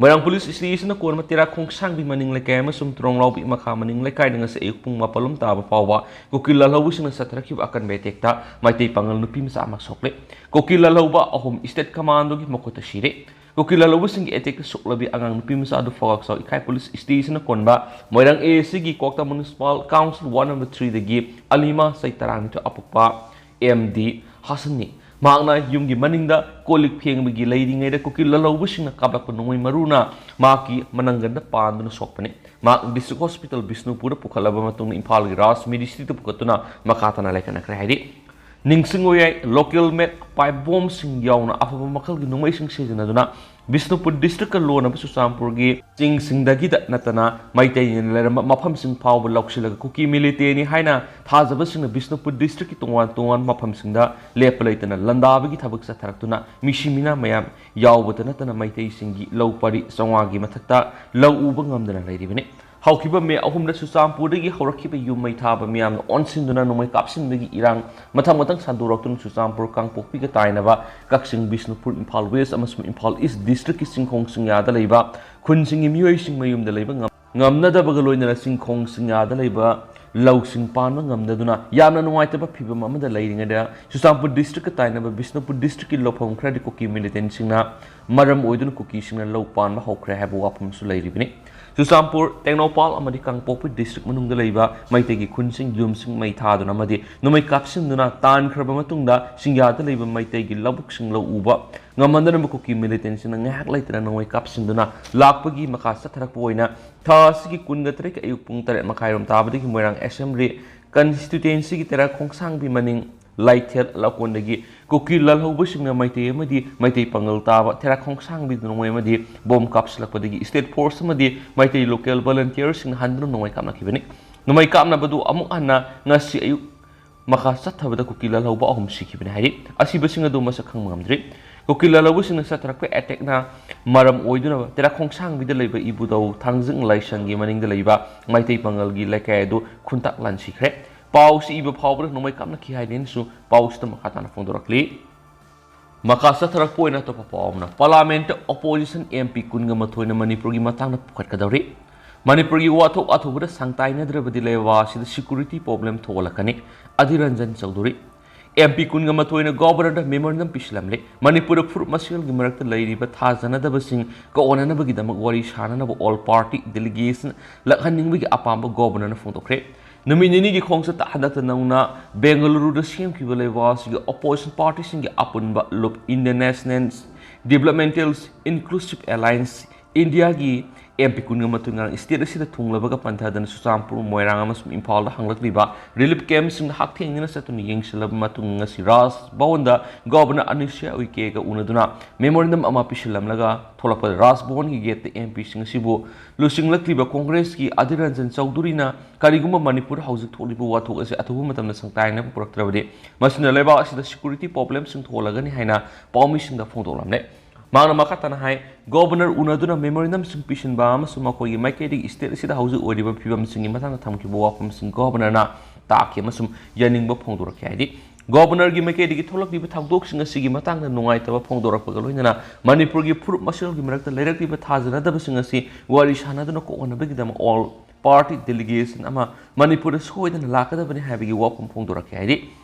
ꯃꯣꯏꯔꯥꯡ ꯄꯨꯂꯤꯁ ꯁ꯭ꯇꯦꯁꯟꯅ ꯀꯣꯟꯕ ꯇꯦꯔꯥ ꯈꯣꯡꯁꯥꯡꯕꯤ ꯃꯅꯤꯡ ꯂꯩꯀꯥꯏ ꯑꯃꯁꯨꯡ ꯇ꯭ꯔꯣꯡꯂꯥꯎꯕꯤ ꯃꯈꯥ ꯃꯅꯤꯡ ꯂꯩꯀꯥꯏꯗ ꯉꯁꯤ ꯑꯌꯨꯛ ꯄꯨꯡ ꯃꯥꯄꯜ ꯂꯣꯝ ꯇꯥꯕ ꯐꯥꯎꯕ ꯀꯨꯀꯤ ꯂꯥꯜꯍꯧꯕꯁꯤꯡꯅ ꯆꯠꯊꯔꯛꯈꯤꯕ ꯑꯀꯟꯕ ꯑꯦꯇꯦꯛꯇ ꯃꯩꯇꯩ ꯄꯥꯉꯜ ꯅꯨꯄꯤ ꯃꯆꯥ ꯑꯃ ꯁꯣꯛꯂꯦ꯫ ꯀꯨꯀꯤ ꯂꯥꯜꯍꯧꯕ ꯑꯍꯨꯝ ꯁ꯭ꯇꯦꯠ ꯀꯃꯥꯟꯗꯣꯒꯤ ꯃꯈꯨꯠꯇ ꯁꯤꯔꯦ꯫ ꯀꯨꯀꯤ ꯂꯥꯜꯍꯧꯕꯁꯤꯡꯒꯤ ꯑꯦꯇꯦꯛꯇ ꯁꯣꯛꯂꯕꯤ ꯑꯉꯥꯡ ꯅꯨꯄꯤ ꯃꯆꯥ ꯑꯗꯨ ꯐꯥꯎꯒꯥꯛꯆꯥꯎ ꯏꯀꯥꯏ ꯄꯨꯂꯤꯁ ꯁ꯭ꯇꯦꯁꯟꯅ ꯀꯣꯟꯕ ꯃꯣꯏꯔꯥꯡ ꯑꯦ ꯑꯦꯁ ꯁꯤꯒꯤ ꯀ꯭ꯋꯥꯛꯇꯥ ꯃ꯭ꯌꯨꯅꯤꯁꯤꯄꯥꯜ ꯀꯥꯎꯟꯁꯤꯜ ꯋꯥꯔꯗ ꯅꯝꯕꯔ ꯊ꯭ꯔꯤꯗꯒꯤ ꯑꯂꯤꯃꯥ ꯆꯍꯤ ꯇꯔꯥꯅꯤꯊꯣꯏ ꯑꯄꯣꯛꯄ ꯑꯦꯝ ꯗꯤ ꯍꯥꯁꯟꯅꯤ꯫ ꯃꯍꯥꯛꯅ ꯌꯨꯝꯒꯤ ꯃꯅꯤꯡꯗ ꯀꯣꯜ ꯂꯤꯛ ꯐꯦꯡꯕꯒꯤ ꯂꯩꯔꯤꯉꯩꯗ ꯀꯨꯀꯤ ꯂꯥꯜꯍꯧꯕꯁꯤꯡꯅ ꯀꯥꯞꯂꯛꯄ ꯅꯣꯡꯃꯩ ꯃꯔꯨꯅ ꯃꯍꯥꯛꯀꯤ ꯃꯅꯪꯒꯟꯗ ꯄꯥꯟꯗꯨꯅ ꯁꯣꯛꯄꯅꯤ꯫ ꯃꯍꯥꯛ ꯗꯤꯁꯇ꯭ꯔꯤꯛ ꯍꯣꯁꯄꯤꯇꯥꯜ ꯕꯤꯁꯅꯨꯄꯨꯔꯗ ꯄꯨꯈꯠꯂꯕ ꯃꯇꯨꯡꯗ ꯏꯝꯐꯥꯜꯒꯤ ꯔꯥꯖ ꯃꯦꯗꯤꯁꯤꯇꯤꯗ ꯄꯨꯈꯠꯇꯨꯅ ꯃꯈꯥ ꯇꯥꯅ ꯂꯥꯏꯀꯠꯅꯈ꯭ꯔꯦ ꯍꯥꯏꯔꯤ꯫ ꯅꯤꯡꯁꯤꯡꯕ ꯌꯥꯏ, local made pipe bombꯁꯤꯡ ꯌꯥꯎꯅ ꯑꯐꯕ ꯃꯈꯜꯒꯤ ꯅꯣꯡꯃꯩꯁꯤꯡ ꯁꯤꯖꯤꯟꯅꯗꯨꯅ ꯕꯤꯁꯅꯨꯄꯨꯔ districtꯀ ꯂꯣꯟꯅꯕ ꯆꯨꯔꯆꯥꯟꯄꯨꯔꯒꯤ ꯆꯤꯡꯁꯤꯡꯗꯒꯤꯗ ꯅꯠꯇꯅ ꯃꯩꯇꯩꯅ ꯂꯩꯔꯝꯕ ꯃꯐꯝꯁꯤꯡ ꯐꯥꯎꯕ ꯂꯧꯁꯤꯜꯂꯒ ꯀꯨꯀꯤ militantꯅꯤ ꯍꯥꯏꯅ ꯊꯥꯖꯕꯁꯤꯡꯅ ꯕꯤꯁꯅꯨꯄꯨꯔ districtꯀꯤ ꯇꯣꯉꯥꯟ ꯇꯣꯉꯥꯟꯕ ꯃꯐꯝꯁꯤꯡꯗ ꯂꯦꯞꯄ ꯂꯩꯇꯅ ꯂꯥꯟꯗꯥꯕꯒꯤ ꯊꯕꯛ ꯆꯠꯊꯔꯛꯇꯨꯅ ꯃꯤꯁꯤ ꯃꯤꯅꯥ ꯃꯌꯥꯝ ꯌꯥꯎꯕꯇ ꯅꯠꯇꯅ ꯃꯩꯇꯩꯁꯤꯡꯒꯤ ꯂꯧ ꯄꯔꯤ ꯆꯥꯝꯃꯉꯥꯒꯤ ꯃꯊꯛꯇ ꯂꯧ ꯎꯕ ꯉꯝꯗꯅ ꯂꯩꯔꯤꯕꯅꯤ꯫ ꯍꯧꯈꯤꯕ ꯃꯦ ꯑꯍꯨꯝꯗ ꯆꯨꯔꯆꯥꯟꯄꯨꯔꯗꯒꯤ ꯍꯧꯔꯛꯈꯤꯕ ꯌꯨꯝ ꯃꯩ ꯊꯥꯕ ꯃꯤꯌꯥꯝꯅ ꯑꯣꯟꯁꯤꯟꯗꯨꯅ ꯅꯣꯡꯃꯩ ꯀꯥꯞꯁꯤꯟꯕꯒꯤ ꯏꯔꯥꯡ ꯃꯊꯪ ꯃꯊꯪ ꯁꯟꯗꯣꯔꯛꯇꯨꯅ ꯆꯨꯔꯆꯥꯟꯄꯨꯔ, ꯀꯥꯡꯄꯣꯛꯄꯤꯒ ꯇꯥꯏꯅꯕ ꯀꯛꯆꯤꯡ, ꯕꯤꯁꯅꯨꯄꯨꯔ, ꯏꯝꯐꯥꯜ West ꯑꯃꯁꯨꯡ ꯏꯝꯐꯥꯜ East districtꯀꯤ ꯆꯤꯡꯈꯣꯡ ꯆꯤꯡꯌꯥꯗ ꯂꯩꯕ ꯈꯨꯟꯁꯤꯡꯒꯤ ꯃꯤꯑꯣꯏꯁꯤꯡ ꯃꯌꯨꯝꯗ ꯂꯩꯕ ꯉꯝ-, ꯉꯝꯅꯗꯕꯒ ꯂꯣꯏꯅꯅ ꯆꯤꯡꯈꯣꯡ ꯆꯤꯡꯌꯥꯗ ꯂꯩꯕ ꯂꯧꯁꯤꯡ ꯄꯥꯟꯕ ꯉꯝꯅꯗꯨꯅ ꯌꯥꯝꯅ ꯅꯨꯡꯉꯥꯏꯇꯕ ꯐꯤꯕꯝ ꯑꯃꯗ ꯂꯩꯔꯤꯉꯩꯗ, ꯆꯨꯔꯆꯥꯟꯄꯨꯔ districtꯀ ꯇꯥꯏꯅꯕ ꯕꯤꯁꯅꯨꯄꯨꯔ districtꯀꯤ ꯂꯧꯐꯝ ꯈꯔꯗꯤ ꯀꯨꯀꯤ militantꯁꯤꯡꯅ ꯃꯔꯝ ꯑꯣꯏꯗꯨꯅ ꯀꯨꯀꯤꯁꯤꯡꯅ ꯂꯧ ꯄꯥꯟꯕ ꯍꯧꯈ꯭ꯔꯦ ꯍꯥꯏꯕ ꯋꯥꯐꯝꯁꯨ ꯂꯩꯔꯤꯕꯅꯤ꯫ ꯆꯨꯔꯆꯥꯟꯄꯨꯔ, ꯇꯦꯡꯅꯧꯄꯥꯜ ꯑꯃꯗꯤ ꯀꯥꯡꯄꯣꯛꯄꯤ district ꯃꯅꯨꯡꯗ ꯂꯩꯕ ꯃꯩꯇꯩꯒꯤ ꯈꯨꯟꯁꯤꯡ ꯌꯨꯝꯁꯤꯡ ꯃꯩ ꯊꯥꯗꯨꯅ ꯑꯃꯗꯤ ꯅꯣꯡꯃꯩ ꯀꯥꯞꯁꯤꯟꯗꯨꯅ ꯇꯥꯟꯈ꯭ꯔꯕ ꯃꯇꯨꯡꯗ, ꯆꯤꯡꯌꯥꯗ ꯂꯩꯕ ꯃꯩꯇꯩꯒꯤ ꯂꯧꯕꯨꯛꯁꯤꯡ ꯂꯧ ꯎꯕ ꯉꯝꯍꯟꯗꯅꯕ ꯀꯨꯀꯤ militantꯁꯤꯡꯅ ꯉꯥꯏꯍꯥꯛ ꯂꯩꯇꯅ ꯅꯣꯡꯃꯩ ꯀꯥꯞꯁꯤꯟꯗꯨꯅ ꯂꯥꯛꯄꯒꯤ ꯃꯈꯥ ꯆꯠꯊꯔꯛꯄ ꯑꯣꯏꯅ ꯊꯥ ꯑꯁꯤꯒꯤ ꯀꯨꯟꯒ ꯇꯔꯦꯠꯀꯤ ꯑꯌꯨꯛ ꯄꯨꯡ ꯇꯔꯦꯠ ꯃꯈꯥꯏꯔꯣꯝ ꯇꯥꯕꯗꯒꯤ ꯃꯣꯏꯔꯥꯡ Assembly constituencyꯒꯤ ꯇꯦꯔꯥ ꯈꯣꯡꯁꯥꯡꯕꯤ ꯃꯅꯤꯡ ꯂꯥꯏꯊꯦꯜ ꯂꯧꯀꯣꯟꯗꯒꯤ ꯀꯨꯀꯤ ꯂꯥꯜꯍꯧꯕꯁꯤꯡꯅ ꯃꯩꯇꯩ ꯑꯃꯗꯤ ꯃꯩꯇꯩ ꯄꯥꯉꯜ ꯇꯥꯕ ꯇꯦꯔꯥ ꯈꯣꯡꯁꯥꯡꯕꯤꯗ ꯅꯣꯡꯃꯩ ꯑꯃꯗꯤ ꯕꯣꯝ ꯀꯥꯞꯁꯤꯜꯂꯛꯄꯗꯒꯤ state force ꯑꯃꯗꯤ ꯃꯩꯇꯩ local volunteerꯁꯤꯡꯅ ꯍꯟꯗꯨꯅ ꯅꯣꯡꯃꯩ ꯀꯥꯞꯅꯈꯤꯕꯅꯤ꯫ ꯅꯣꯡꯃꯩ ꯀꯥꯞꯅꯕꯗꯨ ꯑꯃꯨꯛ ꯍꯟꯅ ꯉꯁꯤ ꯑꯌꯨꯛ ꯃꯈꯥ ꯆꯠꯊꯕꯗ ꯀꯨꯀꯤ ꯂꯥꯜꯍꯧꯕ ꯑꯍꯨꯝ ꯁꯤꯈꯤꯕꯅꯤ ꯍꯥꯏꯔꯤ꯫ ꯑꯁꯤꯕꯁꯤꯡ ꯑꯗꯨ ꯃꯁꯛ ꯈꯪꯕ ꯉꯝꯗ꯭ꯔꯤ꯫ ꯀꯨꯀꯤ ꯂꯥꯜꯍꯧꯕꯁꯤꯡꯅ ꯆꯠꯊꯔꯛꯄ attackꯅ ꯃꯔꯝ ꯑꯣꯏꯗꯨꯅ ꯇꯦꯔꯥ ꯈꯣꯡꯁꯥꯡꯕꯤꯗ ꯂꯩꯕ ꯏꯕꯨꯙꯧ ꯊꯥꯡꯖꯤꯡ ꯂꯥꯏꯁꯪꯒꯤ ꯃꯅꯤꯡꯗ ꯂꯩꯕ ꯃꯩꯇꯩ ꯄꯥꯉꯜꯒꯤ ꯂꯩꯀꯥꯏ ꯑꯗꯨ ꯈꯨꯟꯇꯥꯛ ꯂꯥꯟꯁꯤꯈ꯭ꯔꯦ꯫ ꯄꯥꯎꯁꯤ ꯏꯕ ꯐꯥꯎꯕꯗ ꯅꯣꯡꯃꯩ ꯀꯥꯞꯅꯈꯤ ꯍꯥꯏꯅꯁꯨ ꯄꯥꯎꯁꯤꯗ ꯃꯈꯥ ꯇꯥꯅ ꯐꯣꯡꯗꯣꯔꯛꯂꯤ꯫ ꯃꯈꯥ ꯆꯠꯊꯔꯛꯄ ꯑꯣꯏꯅ ꯑꯇꯣꯞꯄ ꯄꯥꯎ ꯑꯃꯅ, Parliamentꯇ opposition MP ꯀꯨꯟꯒ ꯃꯥꯊꯣꯏꯅ ꯃꯅꯤꯄꯨꯔꯒꯤ ꯃꯇꯥꯡꯗ ꯄꯨꯈꯠꯀꯗꯧꯔꯤ꯫ ꯃꯅꯤꯄꯨꯔꯒꯤ ꯋꯥꯊꯣꯛ ꯋꯥꯊꯣꯛꯄꯗ ꯁꯪ ꯇꯥꯏꯅꯗ꯭ꯔꯕꯗꯤ ꯂꯩꯕꯥꯛ ꯑꯁꯤꯗ security problem ꯊꯣꯛꯍꯜꯂꯛꯀꯅꯤ, ꯑꯙꯤꯔ Ranjan Chaudhuri. MP ꯀꯨꯟꯒ ꯃꯥꯊꯣꯏꯅ Governorꯗ memorandum ꯄꯤꯁꯤꯜꯂꯝꯂꯦ꯫ ꯃꯅꯤꯄꯨꯔꯗ ꯐꯨꯔꯨꯞ ꯃꯁꯦꯜꯒꯤ ꯃꯔꯛꯇ ꯂꯩꯔꯤꯕ ꯊꯥꯖꯅꯗꯕꯁꯤꯡ ꯀꯣꯛꯍꯟꯅꯅꯕꯒꯤꯗꯃꯛ ꯋꯥꯔꯤ ꯁꯥꯅꯅꯕ all party delegation ꯂꯥꯛꯍꯟꯅꯤꯡꯕꯒꯤ ꯑꯄꯥꯝꯕ Governorꯅ ꯐꯣꯡꯗꯣꯛꯈ꯭ꯔꯦ꯫ ꯅꯨꯃꯤꯠ ꯅꯤꯅꯤꯒꯤ ꯈꯣꯡꯆꯠꯇ ꯍꯟꯗꯛꯇ ꯅꯧꯅ ꯕꯦꯡꯒꯂꯨꯔꯨꯗ ꯁꯦꯝꯈꯤꯕ ꯂꯩꯕꯥꯛ ꯑꯁꯤꯒꯤ opposition partyꯁꯤꯡꯒꯤ ꯑꯄꯨꯟꯕ ꯂꯨꯞ Indian National Developmentalist Inclusive Alliance, ꯏꯟꯗꯤꯌꯥꯒꯤ ꯑꯦꯝ ꯄꯤ ꯀꯨꯟꯒ ꯃꯥꯊꯣꯏ ꯉꯔꯥꯡ ꯁ꯭ꯇꯦꯠ ꯑꯁꯤꯗ ꯊꯨꯡꯂꯕꯒ ꯄꯟꯊꯗꯅ ꯆꯨꯔꯆꯥꯟꯄꯨꯔ, ꯃꯣꯏꯔꯥꯡ ꯑꯃꯁꯨꯡ ꯏꯝꯐꯥꯜꯗ ꯍꯪꯂꯛꯂꯤꯕ ꯔꯤꯂꯤꯐ ꯀꯦꯝꯞꯁꯤꯡꯗ ꯍꯛꯊꯦꯡꯅꯅ ꯆꯠꯇꯨꯅ ꯌꯦꯡꯁꯤꯜꯂꯕ ꯃꯇꯨꯡ ꯉꯁꯤ ꯔꯥꯖ ꯚꯋꯟꯗ ꯒꯣꯚꯔꯅꯔ ꯑꯅꯨꯁꯨꯏꯌꯥ ꯎꯏꯀꯦꯒ ꯎꯅꯗꯨꯅ ꯃꯦꯃꯣꯔꯦꯟꯗꯝ ꯑꯃ ꯄꯤꯁꯤꯜꯂꯝꯂꯒ ꯊꯣꯛꯂꯛꯄꯗ ꯔꯥꯖ ꯚꯋꯟꯒꯤ ꯒꯦꯠꯇ ꯑꯦꯝ ꯄꯤꯁꯤꯡ ꯑꯁꯤꯕꯨ ꯂꯨꯆꯤꯡꯂꯛꯂꯤꯕ ꯀꯣꯡꯒ꯭ꯔꯦꯁꯀꯤ ꯑꯙꯤꯔ ꯔꯟꯖꯟ ꯆꯧꯙꯨꯔꯤꯅ ꯀꯔꯤꯒꯨꯝꯕ ꯃꯅꯤꯄꯨꯔꯗ ꯍꯧꯖꯤꯛ ꯊꯣꯛꯂꯤꯕ ꯋꯥꯊꯣꯛ ꯑꯁꯤ ꯑꯊꯨꯕ ꯃꯇꯝꯗ ꯁꯪꯇꯥꯏꯅꯕ ꯄꯨꯔꯛꯇ꯭ꯔꯕꯗꯤ ꯃꯁꯤꯅ ꯂꯩꯕꯥꯛ ꯑꯁꯤꯗ ꯁꯦꯀ꯭ꯌꯨꯔꯤꯇꯤ ꯄ꯭ꯔꯣꯕ꯭ꯂꯦꯝꯁꯤꯡ ꯊꯣꯛꯍꯜꯂꯒꯅꯤ ꯍꯥꯏꯅ ꯄꯥꯎꯃꯤꯁꯤꯡꯗ ꯐꯣꯡꯗꯣꯛꯂꯝꯂꯦ꯫ ꯃꯍꯥꯛꯅ ꯃꯈꯥ ꯇꯥꯅ ꯍꯥꯏ, ꯒꯣꯚꯔꯅꯔ ꯎꯅꯗꯨꯅ ꯃꯦꯃꯣꯔꯦꯟꯗꯝꯁꯤꯡ ꯄꯤꯁꯤꯟꯕ ꯑꯃꯁꯨꯡ ꯃꯈꯣꯏꯒꯤ ꯃꯥꯏꯀꯩꯗꯒꯤ ꯁ꯭ꯇꯦꯠ ꯑꯁꯤꯗ ꯍꯧꯖꯤꯛ ꯑꯣꯏꯔꯤꯕ ꯐꯤꯕꯝꯁꯤꯡꯒꯤ ꯃꯇꯥꯡꯗ ꯊꯝꯈꯤꯕ ꯋꯥꯐꯝꯁꯤꯡ ꯒꯣꯚꯔꯅꯔꯅ ꯇꯥꯈꯤ ꯑꯃꯁꯨꯡ ꯌꯥꯅꯤꯡꯕ ꯐꯣꯡꯗꯣꯔꯛꯈꯤ ꯍꯥꯏꯗꯤ, ꯒꯣꯚꯔꯅꯔꯒꯤ ꯃꯥꯏꯀꯩꯗꯒꯤ ꯊꯣꯛꯂꯛꯂꯤꯕ ꯊꯧꯗꯣꯛꯁꯤꯡ ꯑꯁꯤꯒꯤ ꯃꯇꯥꯡꯗ ꯅꯨꯡꯉꯥꯏꯇꯕ ꯐꯣꯡꯗꯣꯔꯛꯄꯒ ꯂꯣꯏꯅꯅ ꯃꯅꯤꯄꯨꯔꯒꯤ ꯐꯨꯔꯨꯞ ꯃꯁꯦꯜꯒꯤ ꯃꯔꯛꯇ ꯂꯩꯔꯛꯂꯤꯕ ꯊꯥꯖꯅꯗꯕꯁꯤꯡ ꯑꯁꯤ ꯋꯥꯔꯤ ꯁꯥꯟꯅꯗꯨꯅ ꯀꯣꯛꯍꯟꯅꯕꯒꯤꯗꯃꯛ ꯑꯣꯜ ꯄꯥꯔꯇꯤ ꯗꯦꯂꯤꯒꯦꯁꯟ ꯑꯃ ꯃꯅꯤꯄꯨꯔꯗ ꯁꯣꯏꯗꯅ ꯂꯥꯛꯀꯗꯕꯅꯤ ꯍꯥꯏꯕꯒꯤ ꯋꯥꯐꯝ ꯐꯣꯡꯗꯣꯔꯛꯈꯤ ꯍꯥꯏꯗꯤ,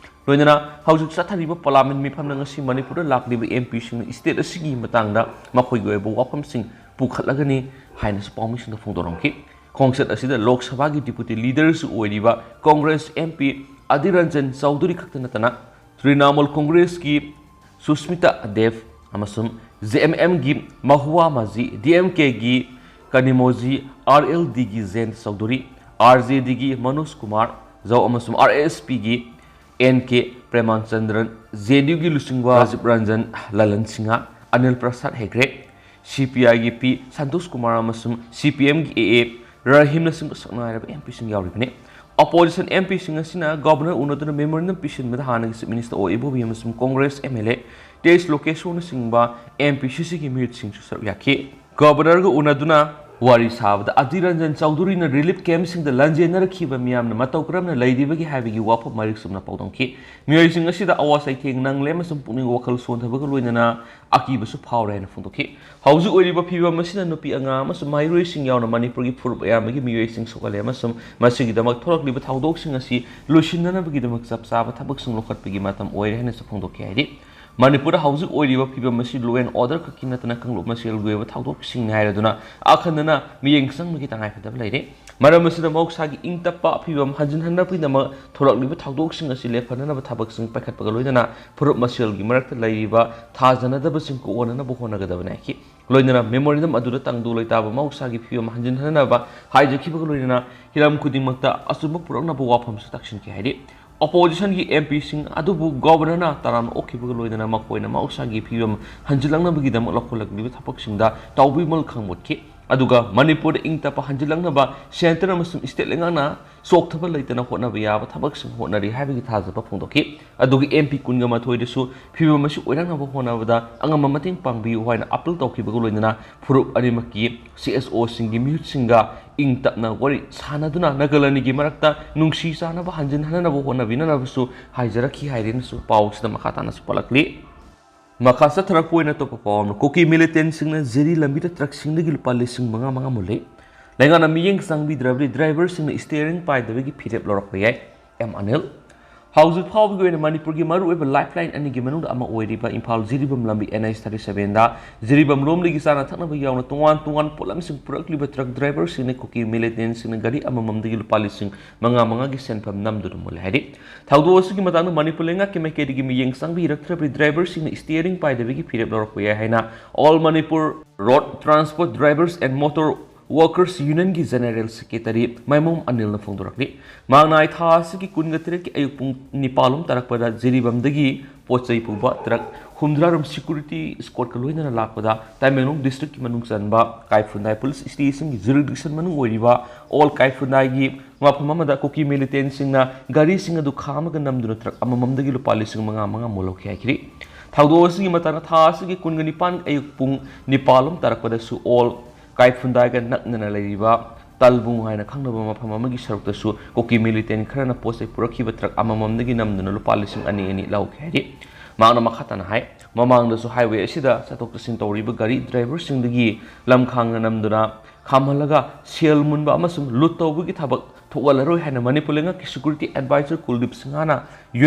ꯂꯣꯏꯅꯅ ꯍꯧꯖꯤꯛ ꯆꯠꯊꯔꯤꯕ ꯄꯥꯔꯂꯤꯌꯥꯃꯦꯟ ꯃꯤꯐꯝꯗ ꯉꯁꯤ ꯃꯅꯤꯄꯨꯔꯗ ꯂꯥꯛꯂꯤꯕ ꯑꯦꯝ ꯄꯤꯁꯤꯡꯅ ꯁ꯭ꯇꯦꯠ ꯑꯁꯤꯒꯤ ꯃꯇꯥꯡꯗ ꯃꯈꯣꯏꯒꯤ ꯑꯣꯏꯕ ꯋꯥꯐꯝꯁꯤꯡ ꯄꯨꯈꯠꯂꯒꯅꯤ ꯍꯥꯏꯅꯁꯨ ꯄꯥꯎꯃꯤꯁꯤꯡꯗ ꯐꯣꯡꯗꯣꯔꯝꯈꯤ꯫ ꯈꯣꯡꯆꯠ ꯑꯁꯤꯗ ꯂꯣꯛ ꯁꯚꯥꯒꯤ ꯗꯤꯄꯨꯇꯤ ꯂꯤꯗꯔꯁꯨ ꯑꯣꯏꯔꯤꯕ ꯀꯣꯡꯒ꯭ꯔꯦꯁ ꯑꯦꯝ ꯄꯤ ꯑꯙꯤꯔ ꯔꯟꯖꯟ ꯆꯧꯙꯨꯔꯤ ꯈꯛꯇ ꯅꯠꯇꯅ ꯇ꯭ꯔꯤꯅꯥꯃꯨꯜ ꯀꯣꯡꯒ꯭ꯔꯦꯁꯀꯤ ꯁꯨꯁꯃꯤꯇꯥ ꯗꯦꯕ ꯑꯃꯁꯨꯡ ꯖꯦ ꯑꯦꯝ ꯑꯦꯝꯒꯤ ꯃꯍꯨꯋꯥ ꯃꯥꯖꯤ, ꯗꯤ ꯑꯦꯝ ꯀꯦꯒꯤ ꯀꯅꯤꯃꯣꯖꯤ, ꯑꯥꯔ ꯑꯦꯜ ꯗꯤꯒꯤ ꯖꯌꯟꯇ ꯆꯧꯙꯨꯔꯤ, ꯑꯥꯔ ꯖꯦ ꯗꯤꯒꯤ ꯃꯅꯣꯖ ꯀꯨꯃꯥꯔ ꯖꯧ ꯑꯃꯁꯨꯡ ꯑꯥꯔ ꯑꯦꯁ ꯄꯤꯒꯤ ꯑꯦꯟ ꯀꯦ ꯄ꯭ꯔꯦꯃꯆꯟꯗ꯭ꯔꯟ, ꯖꯦ ꯗꯤ ꯌꯨꯒꯤ ꯂꯨꯆꯤꯡꯕ ꯔꯥꯖꯤꯕ ꯔꯟꯖꯟ, ꯂꯂꯟ ꯁꯤꯡꯍ, ꯑꯅꯤꯜ ꯄ꯭ꯔꯁꯥꯗ ꯍꯦꯒ꯭ꯔꯦ, ꯁꯤ ꯄꯤ ꯑꯥꯏꯒꯤ ꯄꯤ ꯁꯟꯇꯣꯁ ꯀꯨꯃꯥꯔ ꯑꯃꯁꯨꯡ ꯁꯤ ꯄꯤ ꯑꯦꯝꯒꯤ ꯑꯦ ꯑꯦ ꯔꯍꯤꯝꯅꯆꯤꯡꯕ ꯁꯛꯅꯥꯏꯔꯕ ꯑꯦꯝ ꯄꯤꯁꯤꯡ ꯌꯥꯎꯔꯤꯕꯅꯤ꯫ ꯑꯣꯄꯣꯖꯤꯁꯟ ꯑꯦꯝ ꯄꯤꯁꯤꯡ ꯑꯁꯤꯅ ꯒꯣꯚꯔꯅꯔ ꯎꯅꯗꯨꯅ ꯃꯦꯃꯣꯔꯦꯟꯗꯝ ꯄꯤꯁꯤꯟꯕꯗ ꯍꯥꯟꯅꯒꯤ ꯆꯤꯐ ꯃꯤꯅꯤꯁꯇꯔ ꯑꯣ ꯏꯕꯣꯕꯤ ꯑꯃꯁꯨꯡ ꯀꯣꯡꯒ꯭ꯔꯦꯁ ꯑꯦꯝ ꯑꯦꯜ ꯑꯦ ꯇꯦꯖ ꯂꯣꯀꯦꯁꯣꯅꯆꯤꯡꯕ ꯑꯦꯝ ꯄꯤ ꯁꯤ ꯁꯤꯒꯤ ꯃꯤꯍꯨꯠꯁꯤꯡꯁꯨ ꯁꯔꯨꯛ ꯌꯥꯈꯤ꯫ ꯒꯣꯚꯔꯅꯔꯒ ꯎꯅꯗꯨꯅ ꯋꯥꯔꯤ ꯁꯥꯕꯗ ꯑꯙꯤꯔ ꯔꯟꯖꯟ ꯆꯧꯙꯨꯔꯤꯅ ꯔꯤꯂꯤꯐ ꯀꯦꯝꯞꯁꯤꯡꯗ ꯂꯥꯟꯖꯦꯟꯅꯔꯛꯈꯤꯕ ꯃꯤꯌꯥꯝꯅ ꯃꯇꯧ ꯀꯔꯝꯅ ꯂꯩꯔꯤꯕꯒꯦ ꯍꯥꯏꯕꯒꯤ ꯋꯥꯐꯝ ꯃꯔꯤꯛ ꯆꯨꯝꯅ ꯄꯥꯎꯗꯝꯈꯤ꯫ ꯃꯤꯑꯣꯏꯁꯤꯡ ꯑꯁꯤꯗ ꯑꯋꯥ ꯆꯩꯊꯦꯡ ꯅꯪꯂꯦ ꯑꯃꯁꯨꯡ ꯄꯨꯛꯅꯤꯡ ꯋꯥꯈꯜ ꯁꯣꯟꯊꯕꯒ ꯂꯣꯏꯅꯅ ꯑꯀꯤꯕꯁꯨ ꯐꯥꯎꯔꯦ ꯍꯥꯏꯅ ꯐꯣꯡꯗꯣꯛꯈꯤ꯫ ꯍꯧꯖꯤꯛ ꯑꯣꯏꯔꯤꯕ ꯐꯤꯕꯝ ꯑꯁꯤꯅ ꯅꯨꯄꯤ ꯑꯉꯥꯡ ꯑꯃꯁꯨꯡ ꯃꯍꯩꯔꯣꯏꯁꯤꯡ ꯌꯥꯎꯅ ꯃꯅꯤꯄꯨꯔꯒꯤ ꯐꯨꯔꯨꯞ ꯑꯌꯥꯝꯕꯒꯤ ꯃꯤꯑꯣꯏꯁꯤꯡ ꯁꯣꯛꯍꯜꯂꯦ ꯑꯃꯁꯨꯡ ꯃꯁꯤꯒꯤꯗꯃꯛ ꯊꯣꯛꯂꯛꯂꯤꯕ ꯊꯧꯗꯣꯛꯁꯤꯡ ꯑꯁꯤ ꯂꯣꯏꯁꯤꯟꯅꯅꯕꯒꯤꯗꯃꯛ ꯆꯞ ꯆꯥꯕ ꯊꯕꯛꯁꯤꯡ ꯂꯧꯈꯠꯄꯒꯤ ꯃꯇꯝ ꯑꯣꯏꯔꯦ ꯍꯥꯏꯅꯁꯨ ꯐꯣꯡꯗꯣꯛꯈꯤ ꯍꯥꯏꯔꯤ꯫ ꯃꯅꯤꯄꯨꯔꯗ ꯍꯧꯖꯤꯛ ꯑꯣꯏꯔꯤꯕ ꯐꯤꯕꯝ ꯑꯁꯤ law and order ꯈꯛꯀꯤ ꯅꯠꯇꯅ ꯀꯥꯡꯂꯨꯞ ꯃꯁꯦꯜꯒꯤ ꯑꯣꯏꯕ ꯊꯧꯗꯣꯛꯁꯤꯡꯅꯤ ꯍꯥꯏꯔꯗꯨꯅ ꯑꯈꯟꯅꯅ ꯃꯤꯠꯌꯦꯡ ꯆꯪꯕꯒꯤ ꯇꯉꯥꯏꯐꯗꯕ ꯂꯩꯔꯦ꯫ ꯃꯔꯝ ꯑꯁꯤꯗ ꯃꯍꯧꯁꯥꯒꯤ ꯏꯪ ꯇꯞꯄ ꯐꯤꯕꯝ ꯍꯟꯖꯤꯟꯍꯟꯅꯕꯒꯤꯗꯃꯛ ꯊꯣꯔꯛꯂꯤꯕ ꯊꯧꯗꯣꯛꯁꯤꯡ ꯑꯁꯤ ꯂꯦꯞꯍꯟꯅꯅꯕ ꯊꯕꯛꯁꯤꯡ ꯄꯥꯏꯈꯠꯄꯒ ꯂꯣꯏꯅꯅ ꯐꯨꯔꯨꯞ ꯃꯁꯦꯜꯒꯤ ꯃꯔꯛꯇ ꯂꯩꯔꯤꯕ ꯊꯥꯖꯅꯗꯕꯁꯤꯡ ꯀꯣꯛꯍꯟꯅꯅꯕ ꯍꯣꯠꯅꯒꯗꯕꯅꯤ ꯍꯥꯏꯈꯤ꯫ ꯂꯣꯏꯅꯅ memorandum ꯑꯗꯨꯗ ꯇꯪꯗꯨ ꯂꯩꯇꯥꯕ ꯃꯍꯧꯁꯥꯒꯤ ꯐꯤꯕꯝ ꯍꯟꯖꯤꯟꯍꯟꯅꯕ ꯍꯥꯏꯖꯈꯤꯕꯒ ꯂꯣꯏꯅꯅ ꯍꯤꯔꯝ ꯈꯨꯗꯤꯡꯃꯛꯇ ꯑꯆꯨꯝꯕ ꯄꯨꯔꯛꯅꯕ ꯋꯥꯐꯝꯁꯨ ꯇꯥꯛꯁꯤꯟꯈꯤ ꯍꯥꯏꯔꯤ꯫ Oppositionꯒꯤ MPꯁꯤꯡ ꯑꯗꯨꯕꯨ Governorꯅ ꯇꯔꯥꯝꯅ ꯑꯣꯛꯈꯤꯕꯒ ꯂꯣꯏꯅꯅ ꯃꯈꯣꯏꯅ ꯃꯍꯧꯁꯥꯒꯤ ꯐꯤꯕꯝ ꯍꯟꯖꯤꯜꯂꯛꯅꯕꯒꯤꯗꯃꯛ ꯂꯧꯈꯠꯂꯛꯂꯤꯕ ꯊꯕꯛꯁꯤꯡꯗ ꯇꯥꯎꯕꯤꯃꯜ ꯈꯪꯕꯣꯠꯈꯤ꯫ ꯑꯗꯨꯒ ꯃꯅꯤꯄꯨꯔꯗ ꯏꯪ ꯇꯞꯄ ꯍꯟꯖꯤꯜꯂꯛꯅꯕ centre ꯑꯃꯁꯨꯡ state ꯂꯩꯉꯥꯛꯅ ꯆꯣꯛꯊꯕ ꯂꯩꯇꯅ ꯍꯣꯠꯅꯕ ꯌꯥꯕ ꯊꯕꯛꯁꯤꯡ ꯍꯣꯠꯅꯔꯤ ꯍꯥꯏꯕꯒꯤ ꯊꯥꯖꯕ ꯐꯣꯡꯗꯣꯛꯈꯤ꯫ ꯑꯗꯨꯒ MP ꯀꯨꯟꯒ ꯃꯥꯊꯣꯏꯗꯁꯨ ꯐꯤꯕꯝ ꯑꯁꯤ ꯑꯣꯏꯔꯛꯅꯕ ꯍꯣꯠꯅꯕꯗ ꯑꯉꯝꯕ ꯃꯇꯦꯡ ꯄꯥꯡꯕꯤꯌꯨ ꯍꯥꯏꯅ appeal ꯇꯧꯈꯤꯕꯒ ꯂꯣꯏꯅꯅ ꯐꯨꯔꯨꯞ ꯑꯅꯤꯃꯛꯀꯤ CSOꯁꯤꯡꯒꯤ ꯃꯤꯍꯨꯠꯁꯤꯡꯒ ꯏꯪ ꯇꯞꯅ ꯋꯥꯔꯤ ꯁꯥꯟꯅꯗꯨꯅ ꯅꯥꯒꯥꯂꯦꯟꯒꯤ ꯃꯔꯛꯇ ꯅꯨꯡꯁꯤ ꯆꯥꯟꯅꯕ ꯍꯟꯖꯤꯟꯍꯟꯅꯕ ꯍꯣꯠꯅꯕꯤꯅꯅꯕꯁꯨ ꯍꯥꯏꯖꯔꯛꯈꯤ ꯍꯥꯏꯔꯦꯅꯁꯨ ꯄꯥꯎꯁꯤꯗ ꯃꯈꯥ ꯇꯥꯅꯁꯨ ꯄꯜꯂꯛꯂꯤ꯫ ꯃꯈꯥ ꯆꯠꯊꯔꯛꯄ ꯑꯣꯏꯅ ꯑꯇꯣꯞꯄ ꯄꯥꯎ ꯑꯃꯅ, ꯀꯨꯀꯤ militantꯁꯤꯡꯅ ꯖꯤꯔꯤ ꯂꯝꯕꯤꯗ truckꯁꯤꯡꯗꯒꯤ ꯂꯨꯄꯥ ꯂꯤꯁꯤꯡ ꯃꯉꯥ ꯃꯉꯥ ꯃꯨꯜꯂꯤ꯫ ꯂꯩꯉꯥꯛꯅ ꯃꯤꯠꯌꯦꯡ ꯆꯪꯕꯤꯗ꯭ꯔꯕꯗꯤ driverꯁꯤꯡꯅ steering ꯄꯥꯏꯗꯕꯒꯤ ꯐꯤꯔꯦꯞ ꯂꯧꯔꯛꯄ ꯌꯥꯏ꯫ ꯑꯦꯝ ꯑꯅꯤꯜ꯫ ꯍꯧꯖꯤꯛ ꯐꯥꯎꯕꯒꯤ ꯑꯣꯏꯅ ꯃꯅꯤꯄꯨꯔꯒꯤ ꯃꯔꯨꯑꯣꯏꯕ lifeline ꯑꯅꯤꯒꯤ ꯃꯅꯨꯡꯗ ꯑꯃ ꯑꯣꯏꯔꯤꯕ ꯏꯝꯐꯥꯜ ꯖꯤꯔꯤꯕꯥꯝ ꯂꯝꯕꯤ NH thirty sevenꯗ ꯖꯤꯔꯤꯕꯥꯝ ꯂꯣꯝꯗꯒꯤ ꯆꯥꯅ ꯊꯛꯅꯕ ꯌꯥꯎꯅ ꯇꯣꯉꯥꯟ ꯇꯣꯉꯥꯟ ꯄꯣꯠꯂꯝꯁꯤꯡ ꯄꯨꯔꯛꯂꯤꯕ truck driverꯁꯤꯡꯅ ꯀꯨꯀꯤ militantꯁꯤꯡꯅ ꯒꯥꯔꯤ ꯑꯃꯃꯝꯗꯒꯤ ꯂꯨꯄꯥ ꯂꯤꯁꯤꯡ ꯃꯉꯥ ꯃꯉꯥꯒꯤ ꯁꯦꯟꯐꯝ ꯅꯝꯗꯨꯅ ꯃꯨꯜꯂꯦ ꯍꯥꯏꯔꯤ꯫ ꯊꯧꯗꯣꯛ ꯑꯁꯤꯒꯤ ꯃꯇꯥꯡꯗ ꯃꯅꯤꯄꯨꯔ ꯂꯩꯉꯥꯛꯀꯤ ꯃꯥꯏꯀꯩꯗꯒꯤ ꯃꯤꯠꯌꯦꯡ ꯆꯪꯕꯤꯔꯛꯇ꯭ꯔꯕꯗꯤ driverꯁꯤꯡꯅ steering ꯄꯥꯏꯗꯕꯒꯤ ꯐꯤꯔꯦꯞ ꯂꯧꯔꯛꯄ ꯌꯥꯏ ꯍꯥꯏꯅ All Manipur Road Transport Drivers and Motor Workers Unionꯒꯤ General Secretary ꯃꯥꯏꯃꯣꯝ ꯑꯅꯤꯜꯅ ꯐꯣꯡꯗꯣꯔꯛꯂꯤ꯫ ꯃꯍꯥꯛꯅ ꯍꯥꯏ, ꯊꯥ ꯑꯁꯤꯒꯤ ꯀꯨꯟꯒ ꯇꯔꯦꯠꯀꯤ ꯑꯌꯨꯛ ꯄꯨꯡ ꯅꯤꯄꯥꯜ ꯂꯣꯝ ꯇꯥꯔꯛꯄꯗ ꯖꯤꯔꯤꯕꯥꯝꯗꯒꯤ ꯄꯣꯠ ꯆꯩ ꯄꯨꯕ truck ꯍꯨꯝꯗ꯭ꯔꯥ ꯔꯣꯝ security escortꯀ ꯂꯣꯏꯅꯅ ꯂꯥꯛꯄꯗ ꯇꯃꯦꯡꯂꯣꯡ districtꯀꯤ ꯃꯅꯨꯡ ꯆꯟꯕ ꯀꯥꯏꯐꯨꯟꯗꯥꯏ police stationꯒꯤ jurisdiction ꯃꯅꯨꯡ ꯑꯣꯏꯔꯤꯕ All ꯀꯥꯏꯐꯨꯟꯗꯥꯏꯒꯤ ꯃꯐꯝ ꯑꯃꯗ ꯀꯨꯀꯤ militantꯁꯤꯡꯅ ꯒꯥꯔꯤꯁꯤꯡ ꯑꯗꯨ ꯈꯥꯝꯃꯒ ꯅꯝꯗꯨꯅ truck ꯑꯃꯃꯝꯗꯒꯤ ꯂꯨꯄꯥ ꯂꯤꯁꯤꯡ ꯃꯉꯥ ꯃꯉꯥ ꯃꯨꯜꯍꯧꯈꯤ ꯍꯥꯏꯈꯤꯔꯤ꯫ ꯊꯧꯗꯣꯛ ꯑꯁꯤꯒꯤ ꯃꯇꯥꯡꯗ ꯊꯥ ꯑꯁꯤꯒꯤ ꯀꯨꯟꯒ ꯅꯤꯄꯥꯟ ꯑꯌꯨꯛ ꯄꯨꯡ ꯅꯤꯄꯥꯜ ꯂꯣꯝ ꯇꯥꯔꯛꯄꯗꯁꯨ All ꯀꯥꯏꯐꯨꯟꯗꯥꯏꯒ ꯅꯛꯅꯅ ꯂꯩꯔꯤꯕ ꯇꯜꯕꯨꯡ ꯍꯥꯏꯅ ꯈꯪꯅꯕ ꯃꯐꯝ ꯑꯃꯒꯤ ꯁꯔꯨꯛꯇꯁꯨ ꯀꯨꯀꯤ militant ꯈꯔꯅ ꯄꯣꯠ ꯆꯩ ꯄꯨꯔꯛꯈꯤꯕ truck ꯑꯃꯃꯝꯗꯒꯤ ꯅꯝꯗꯨꯅ ꯂꯨꯄꯥ ꯂꯤꯁꯤꯡ ꯑꯅꯤ ꯑꯅꯤ ꯂꯧꯈꯤ ꯍꯥꯏꯔꯤ꯫ ꯃꯍꯥꯛꯅ ꯃꯈꯥ ꯇꯥꯅ ꯍꯥꯏ, ꯃꯃꯥꯡꯗꯁꯨ highway ꯑꯁꯤꯗ ꯆꯠꯊꯣꯛ ꯆꯠꯁꯤꯟ ꯇꯧꯔꯤꯕ ꯒꯥꯔꯤ driverꯁꯤꯡꯗꯒꯤ ꯂꯝꯈꯥꯡꯅ ꯅꯝꯗꯨꯅ ꯈꯥꯝꯍꯜꯂꯒ ꯁꯦꯜ ꯃꯨꯟꯕ ꯑꯃꯁꯨꯡ loot ꯇꯧꯕꯒꯤ ꯊꯕꯛ ꯊꯣꯛꯍꯜꯂꯔꯣꯏ ꯍꯥꯏꯅ ꯃꯅꯤꯄꯨꯔ ꯂꯩꯉꯥꯛꯀꯤ security advisor ꯀꯨꯜꯗꯤꯞ ꯁꯤꯡꯍꯅ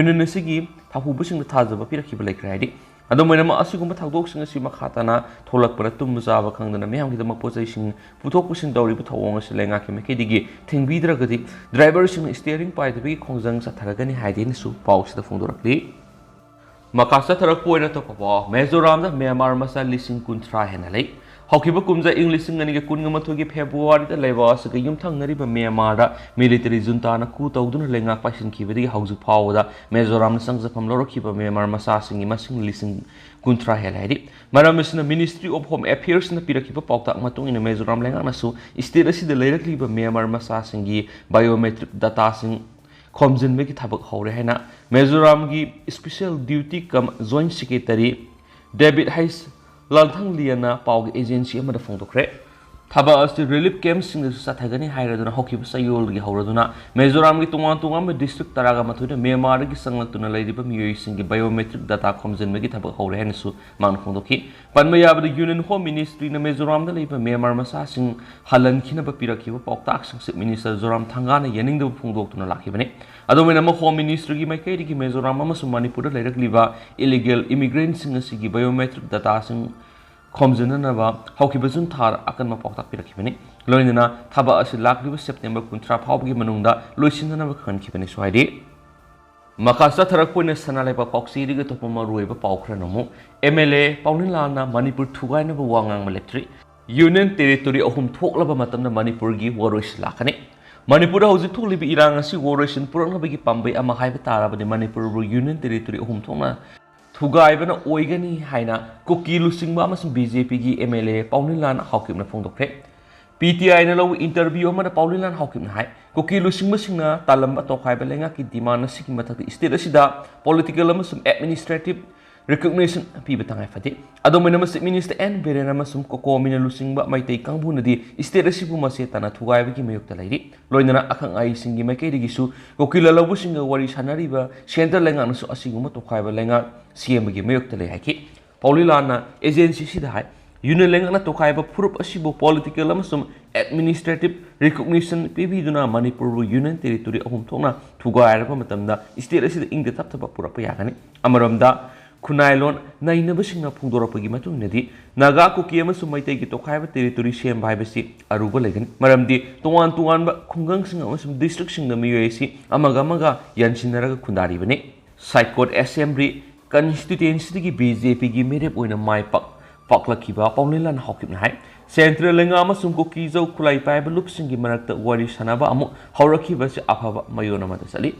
union ꯑꯁꯤꯒꯤ ꯊꯥꯍꯨꯕꯁꯤꯡꯗ ꯊꯥꯖꯕ ꯄꯤꯔꯛꯈꯤꯕ ꯂꯩꯈ꯭ꯔꯦ꯫ ꯍꯥꯏꯗꯤ ꯑꯗꯨꯝ ꯑꯣꯏꯅꯃꯛ ꯑꯁꯤꯒꯨꯝꯕ ꯊꯧꯗꯣꯛꯁꯤꯡ ꯑꯁꯤ ꯃꯈꯥ ꯇꯥꯅ ꯊꯣꯛꯂꯛꯄꯗ ꯇꯨꯝꯕ ꯆꯥꯕ ꯈꯪꯗꯅ ꯃꯤꯌꯥꯝꯒꯤꯗꯃꯛ ꯄꯣꯠ ꯆꯩꯁꯤꯡ ꯄꯨꯊꯣꯛ ꯄꯨꯁꯤꯟ ꯇꯧꯔꯤꯕ ꯊꯧꯑꯣꯡ ꯑꯁꯤ ꯂꯩꯉꯥꯛꯀꯤ ꯃꯥꯏꯀꯩꯗꯒꯤ ꯊꯤꯡꯕꯤꯗ꯭ꯔꯒꯗꯤ driverꯁꯤꯡꯅ steering ꯄꯥꯏꯗꯕꯒꯤ ꯈꯣꯡꯖꯪ ꯆꯠꯊꯔꯒꯅꯤ ꯍꯥꯏꯗꯅꯁꯨ ꯄꯥꯎꯁꯤꯗ ꯐꯣꯡꯗꯣꯔꯛꯂꯤ꯫ ꯃꯈꯥ ꯆꯠꯊꯔꯛꯄ ꯑꯣꯏꯅ ꯑꯇꯣꯞꯄ ꯄꯥꯎ, ꯃꯤꯖꯣꯔꯥꯝꯗ ꯃ꯭ꯌꯥꯟꯃꯥꯔ ꯃꯆꯥ ꯂꯤꯁꯤꯡ ꯀꯨꯟꯊ꯭ꯔꯥ ꯍꯦꯟꯅ ꯂꯩ꯫ ꯍꯧꯈꯤꯕ ꯀꯨꯝꯖꯥ ꯏꯪ ꯂꯤꯁꯤꯡ ꯑꯅꯤꯒ ꯀꯨꯟꯒ ꯃꯥꯊꯣꯏꯒꯤ ꯐꯦꯕ꯭ꯔꯨꯋꯥꯔꯤꯗ ꯂꯩꯕꯥꯛ ꯑꯁꯤꯒ ꯌꯨꯝꯊꯪꯅꯔꯤꯕ ꯃ꯭ꯌꯥꯟꯃꯥꯔꯗ military juntaꯅ coup ꯇꯧꯗꯨꯅ ꯂꯩꯉꯥꯛ ꯄꯥꯏꯁꯤꯟꯈꯤꯕꯗꯒꯤ ꯍꯧꯖꯤꯛ ꯐꯥꯎꯕꯗ ꯃꯤꯖꯣꯔꯥꯝꯗ ꯆꯪꯖꯐꯝ ꯂꯧꯔꯛꯈꯤꯕ ꯃ꯭ꯌꯥꯟꯃꯥꯔ ꯃꯆꯥꯁꯤꯡꯒꯤ ꯃꯁꯤꯡ ꯂꯤꯁꯤꯡ ꯀꯨꯟꯊ꯭ꯔꯥ ꯍꯦꯜꯂꯦ ꯍꯥꯏꯔꯤ꯫ ꯃꯔꯝ ꯑꯁꯤꯅ Ministry of Home Affairsꯅ ꯄꯤꯔꯛꯈꯤꯕ ꯄꯥꯎꯇꯥꯛ ꯃꯇꯨꯡ ꯏꯟꯅ ꯃꯤꯖꯣꯔꯥꯝ ꯂꯩꯉꯥꯛꯅꯁꯨ state ꯑꯁꯤꯗ ꯂꯩꯔꯛꯂꯤꯕ ꯃ꯭ꯌꯥꯟꯃꯥꯔ ꯃꯆꯥꯁꯤꯡꯒꯤ biometric dataꯁꯤꯡ ꯈꯣꯝꯖꯤꯟꯕꯒꯤ ꯊꯕꯛ ꯍꯧꯔꯦ ꯍꯥꯏꯅ ꯃꯤꯖꯣꯔꯥꯝꯒꯤ special duty cum joint secretary ꯗꯦꯕꯤꯠ ꯍꯩꯁ ꯂꯥꯜꯊꯪꯂꯤꯌꯥꯅ ꯄꯥꯎꯒꯤ agency ꯑꯃꯗ ꯐꯣꯡꯗꯣꯛꯈ꯭ꯔꯦ꯫ ꯊꯕꯛ ꯑꯁꯤ relief campꯁꯤꯡꯗꯁꯨ ꯆꯠꯊꯒꯅꯤ ꯍꯥꯏꯔꯗꯨꯅ ꯍꯧꯈꯤꯕ ꯆꯌꯣꯜꯗꯒꯤ ꯍꯧꯔꯗꯨꯅ ꯃꯤꯖꯣꯔꯥꯝꯒꯤ ꯇꯣꯉꯥꯟ ꯇꯣꯉꯥꯟꯕ district ꯇꯔꯥꯒ ꯃꯥꯊꯣꯏꯗ ꯃ꯭ꯌꯥꯟꯃꯥꯔꯗꯒꯤ ꯆꯪꯂꯛꯇꯨꯅ ꯂꯩꯔꯤꯕ ꯃꯤꯑꯣꯏꯁꯤꯡꯒꯤ biometric data ꯈꯣꯝꯖꯤꯟꯕꯒꯤ ꯊꯕꯛ ꯍꯧꯔꯦ ꯍꯥꯏꯅꯁꯨ ꯃꯥꯅ ꯐꯣꯡꯗꯣꯛꯈꯤ꯫ ꯄꯟꯕ ꯌꯥꯕꯗ Union Home Ministryꯅ ꯃꯤꯖꯣꯔꯥꯝꯗ ꯂꯩꯕ ꯃ꯭ꯌꯥꯟꯃꯥꯔ ꯃꯆꯥꯁꯤꯡ ꯍꯜꯍꯟꯈꯤꯅꯕ ꯄꯤꯔꯛꯈꯤꯕ ꯄꯥꯎꯇꯥꯛꯁꯤꯡ Chief Minister ꯖꯣꯔꯥꯝ ꯊꯪꯒꯥꯅ ꯌꯥꯅꯤꯡꯗꯕ ꯐꯣꯡꯗꯣꯛꯇꯨꯅ ꯂꯥꯛꯈꯤꯕꯅꯤ꯫ ꯑꯗꯨꯝ ꯑꯣꯏꯅꯃꯛ Home Ministryꯒꯤ ꯃꯥꯏꯀꯩꯗꯒꯤ ꯃꯤꯖꯣꯔꯥꯝ ꯑꯃꯁꯨꯡ ꯃꯅꯤꯄꯨꯔꯗ ꯂꯩꯔꯛꯂꯤꯕ illegal immigrantꯁꯤꯡ ꯑꯁꯤꯒꯤ biometric dataꯁꯤꯡ ꯈꯣꯝꯖꯤꯟꯅꯅꯕ ꯍꯧꯈꯤꯕ ꯖꯨꯟ ꯊꯥꯗ ꯑꯀꯟꯕ ꯄꯥꯎꯇꯥꯛ ꯄꯤꯔꯛꯈꯤꯕꯅꯤ꯫ ꯂꯣꯏꯅꯅ ꯊꯕꯛ ꯑꯁꯤ ꯂꯥꯛꯂꯤꯕ ꯁꯦꯞꯇꯦꯝꯕꯔ ꯀꯨꯟꯊ꯭ꯔꯥ ꯐꯥꯎꯕꯒꯤ ꯃꯅꯨꯡꯗ ꯂꯣꯏꯁꯤꯟꯅꯅꯕ ꯈꯪꯍꯟꯈꯤꯕꯅꯤꯁꯨ ꯍꯥꯏꯔꯤ꯫ ꯃꯈꯥ ꯆꯠꯊꯔꯛꯄ ꯑꯣꯏꯅ ꯁꯅꯥ ꯂꯩꯕꯥꯛ ꯄꯥꯎꯆꯦꯗꯒꯤ ꯑꯇꯣꯞꯄ ꯃꯔꯨꯑꯣꯏꯕ ꯄꯥꯎ ꯈꯔ ꯅꯝꯃꯨ꯫ MLA ꯄꯥꯎꯅꯤꯂꯥꯅ ꯃꯅꯤꯄꯨꯔ ꯊꯨꯒꯥꯏꯅꯕ ꯋꯥ ꯉꯥꯡꯕ ꯂꯦꯞꯇ꯭ꯔꯤ꯫ Union Territory ꯑꯍꯨꯝ ꯊꯣꯛꯂꯕ ꯃꯇꯝꯗ ꯃꯅꯤꯄꯨꯔꯒꯤ ꯋꯥꯔꯣꯏꯁꯤꯟ ꯂꯥꯛꯀꯅꯤ꯫ ꯃꯅꯤꯄꯨꯔꯗ ꯍꯧꯖꯤꯛ ꯊꯣꯛꯂꯤꯕ ꯏꯔꯥꯡ ꯑꯁꯤ ꯋꯥꯔꯣꯏꯁꯤꯟ ꯄꯨꯔꯛꯅꯕꯒꯤ ꯄꯥꯝꯕꯩ ꯑꯃ ꯍꯥꯏꯕ ꯇꯥꯔꯕꯗꯤ ꯃꯅꯤꯄꯨꯔꯕꯨ Union Territory ꯑꯍꯨꯝ ꯊꯣꯛꯅ ꯊꯨꯒꯥꯏꯕꯅ ꯑꯣꯏꯒꯅꯤ ꯍꯥꯏꯅ ꯀꯨꯀꯤ ꯂꯨꯆꯤꯡꯕ ꯑꯃꯁꯨꯡ BJPꯒꯤ MLA ꯄꯥꯎꯅꯤꯂꯥꯟ ꯍꯥꯎꯀꯤꯞꯅ ꯐꯣꯡꯗꯣꯛꯈ꯭ꯔꯦ꯫ PTIꯅ ꯂꯧꯕ interview ꯑꯃꯗ ꯄꯥꯎꯅꯤꯂꯥꯟ ꯍꯥꯎꯀꯤꯞꯅ ꯍꯥꯏ, ꯀꯨꯀꯤ ꯂꯨꯆꯤꯡꯕꯁꯤꯡꯅ ꯇꯥꯂꯝꯕ ꯇꯣꯈꯥꯏꯕ ꯂꯩꯉꯥꯛꯀꯤ demand ꯑꯁꯤꯒꯤ ꯃꯊꯛꯇ state ꯑꯁꯤꯗ political ꯑꯃꯁꯨꯡ administrative recognition ꯄꯤꯕ ꯇꯉꯥꯏ ꯐꯗꯦ꯫ ꯑꯗꯨꯝ ꯑꯣꯏꯅꯃꯛ Chief Minister N Biren ꯑꯃꯁꯨꯡ COCOMIꯅ ꯂꯨꯆꯤꯡꯕ ꯃꯩꯇꯩ ꯀꯥꯡꯕꯨꯅꯗꯤ state ꯑꯁꯤꯕꯨ ꯃꯆꯦꯠ ꯇꯥꯅ ꯊꯨꯒꯥꯏꯕꯒꯤ ꯃꯥꯌꯣꯛꯇ ꯂꯩꯔꯤ꯫ ꯂꯣꯏꯅꯅ ꯑꯈꯪ ꯑꯍꯩꯁꯤꯡꯒꯤ ꯃꯥꯏꯀꯩꯗꯒꯤꯁꯨ ꯀꯨꯀꯤ ꯂꯥꯜꯍꯧꯕꯁꯤꯡꯒ ꯋꯥꯔꯤ ꯁꯥꯅꯔꯤꯕ centre ꯂꯩꯉꯥꯛꯅꯁꯨ ꯑꯁꯤꯒꯨꯝꯕ ꯇꯣꯈꯥꯏꯕ ꯂꯩꯉꯥꯛ ꯁꯦꯝꯕꯒꯤ ꯃꯥꯌꯣꯛꯇ ꯂꯩ ꯍꯥꯏꯈꯤ꯫ ꯄꯥꯎꯂꯤꯂꯥꯟꯅ agency ꯑꯁꯤꯗ ꯍꯥꯏ, Union ꯂꯩꯉꯥꯛꯅ ꯇꯣꯈꯥꯏꯕ ꯐꯨꯔꯨꯞ ꯑꯁꯤꯕꯨ political ꯑꯃꯁꯨꯡ administrative recognition ꯄꯤꯕꯤꯗꯨꯅ ꯃꯅꯤꯄꯨꯔꯕꯨ Union Territory ꯑꯍꯨꯝ ꯊꯣꯛꯅ ꯊꯨꯒꯥꯏꯔꯕ ꯃꯇꯝꯗ state ꯑꯁꯤꯗ ꯏꯪꯗ ꯇꯞꯊꯕ ꯄꯨꯔꯛꯄ ꯌꯥꯒꯅꯤ꯫ ꯑꯃꯔꯣꯝꯗ, ꯈꯨꯟꯅꯥꯏꯂꯣꯟ ꯅꯩꯅꯕꯁꯤꯡꯅ ꯐꯣꯡꯗꯣꯔꯛꯄꯒꯤ ꯃꯇꯨꯡ ꯏꯟꯅꯗꯤ, ꯅꯥꯒꯥ, ꯀꯨꯀꯤ ꯑꯃꯁꯨꯡ ꯃꯩꯇꯩꯒꯤ ꯇꯣꯈꯥꯏꯕ territory ꯁꯦꯝꯕ ꯍꯥꯏꯕꯁꯤ ꯑꯔꯨꯕ ꯂꯩꯒꯅꯤ, ꯃꯔꯝꯗꯤ ꯇꯣꯉꯥꯟ ꯇꯣꯉꯥꯟꯕ ꯈꯨꯡꯒꯪꯁꯤꯡ ꯑꯃꯁꯨꯡ districtꯁꯤꯡꯗ ꯃꯤꯑꯣꯏ ꯑꯁꯤ ꯑꯃꯒ ꯑꯃꯒ ꯌꯥꯟꯁꯤꯟꯅꯔꯒ ꯈꯨꯟꯗꯥꯔꯤꯕꯅꯤ꯫ ꯁꯥꯏꯀꯣꯠ Assembly constituencyꯗꯒꯤ BJPꯒꯤ ꯃꯤꯔꯦꯞ ꯑꯣꯏꯅ ꯃꯥꯏ ꯄꯥꯛ-, ꯄꯥꯛꯂꯛꯈꯤꯕ ꯄꯥꯎꯂꯦꯟꯂꯥꯟ ꯍꯥꯎꯀꯤꯞꯅ ꯍꯥꯏ, Central ꯂꯩꯉꯥꯛ ꯑꯃꯁꯨꯡ ꯀꯨꯀꯤ-ꯖꯧ ꯈꯨꯠꯂꯥꯏ ꯄꯥꯏꯕ ꯂꯨꯞꯁꯤꯡꯒꯤ ꯃꯔꯛꯇ ꯋꯥꯔꯤ ꯁꯥꯅꯕ ꯑꯃꯨꯛ ꯍꯧꯔꯛꯈꯤꯕ ꯑꯁꯤ ꯑꯐꯕ ꯃꯥꯏꯑꯣꯟ ꯑꯃꯗ ꯆꯠꯂꯤ꯫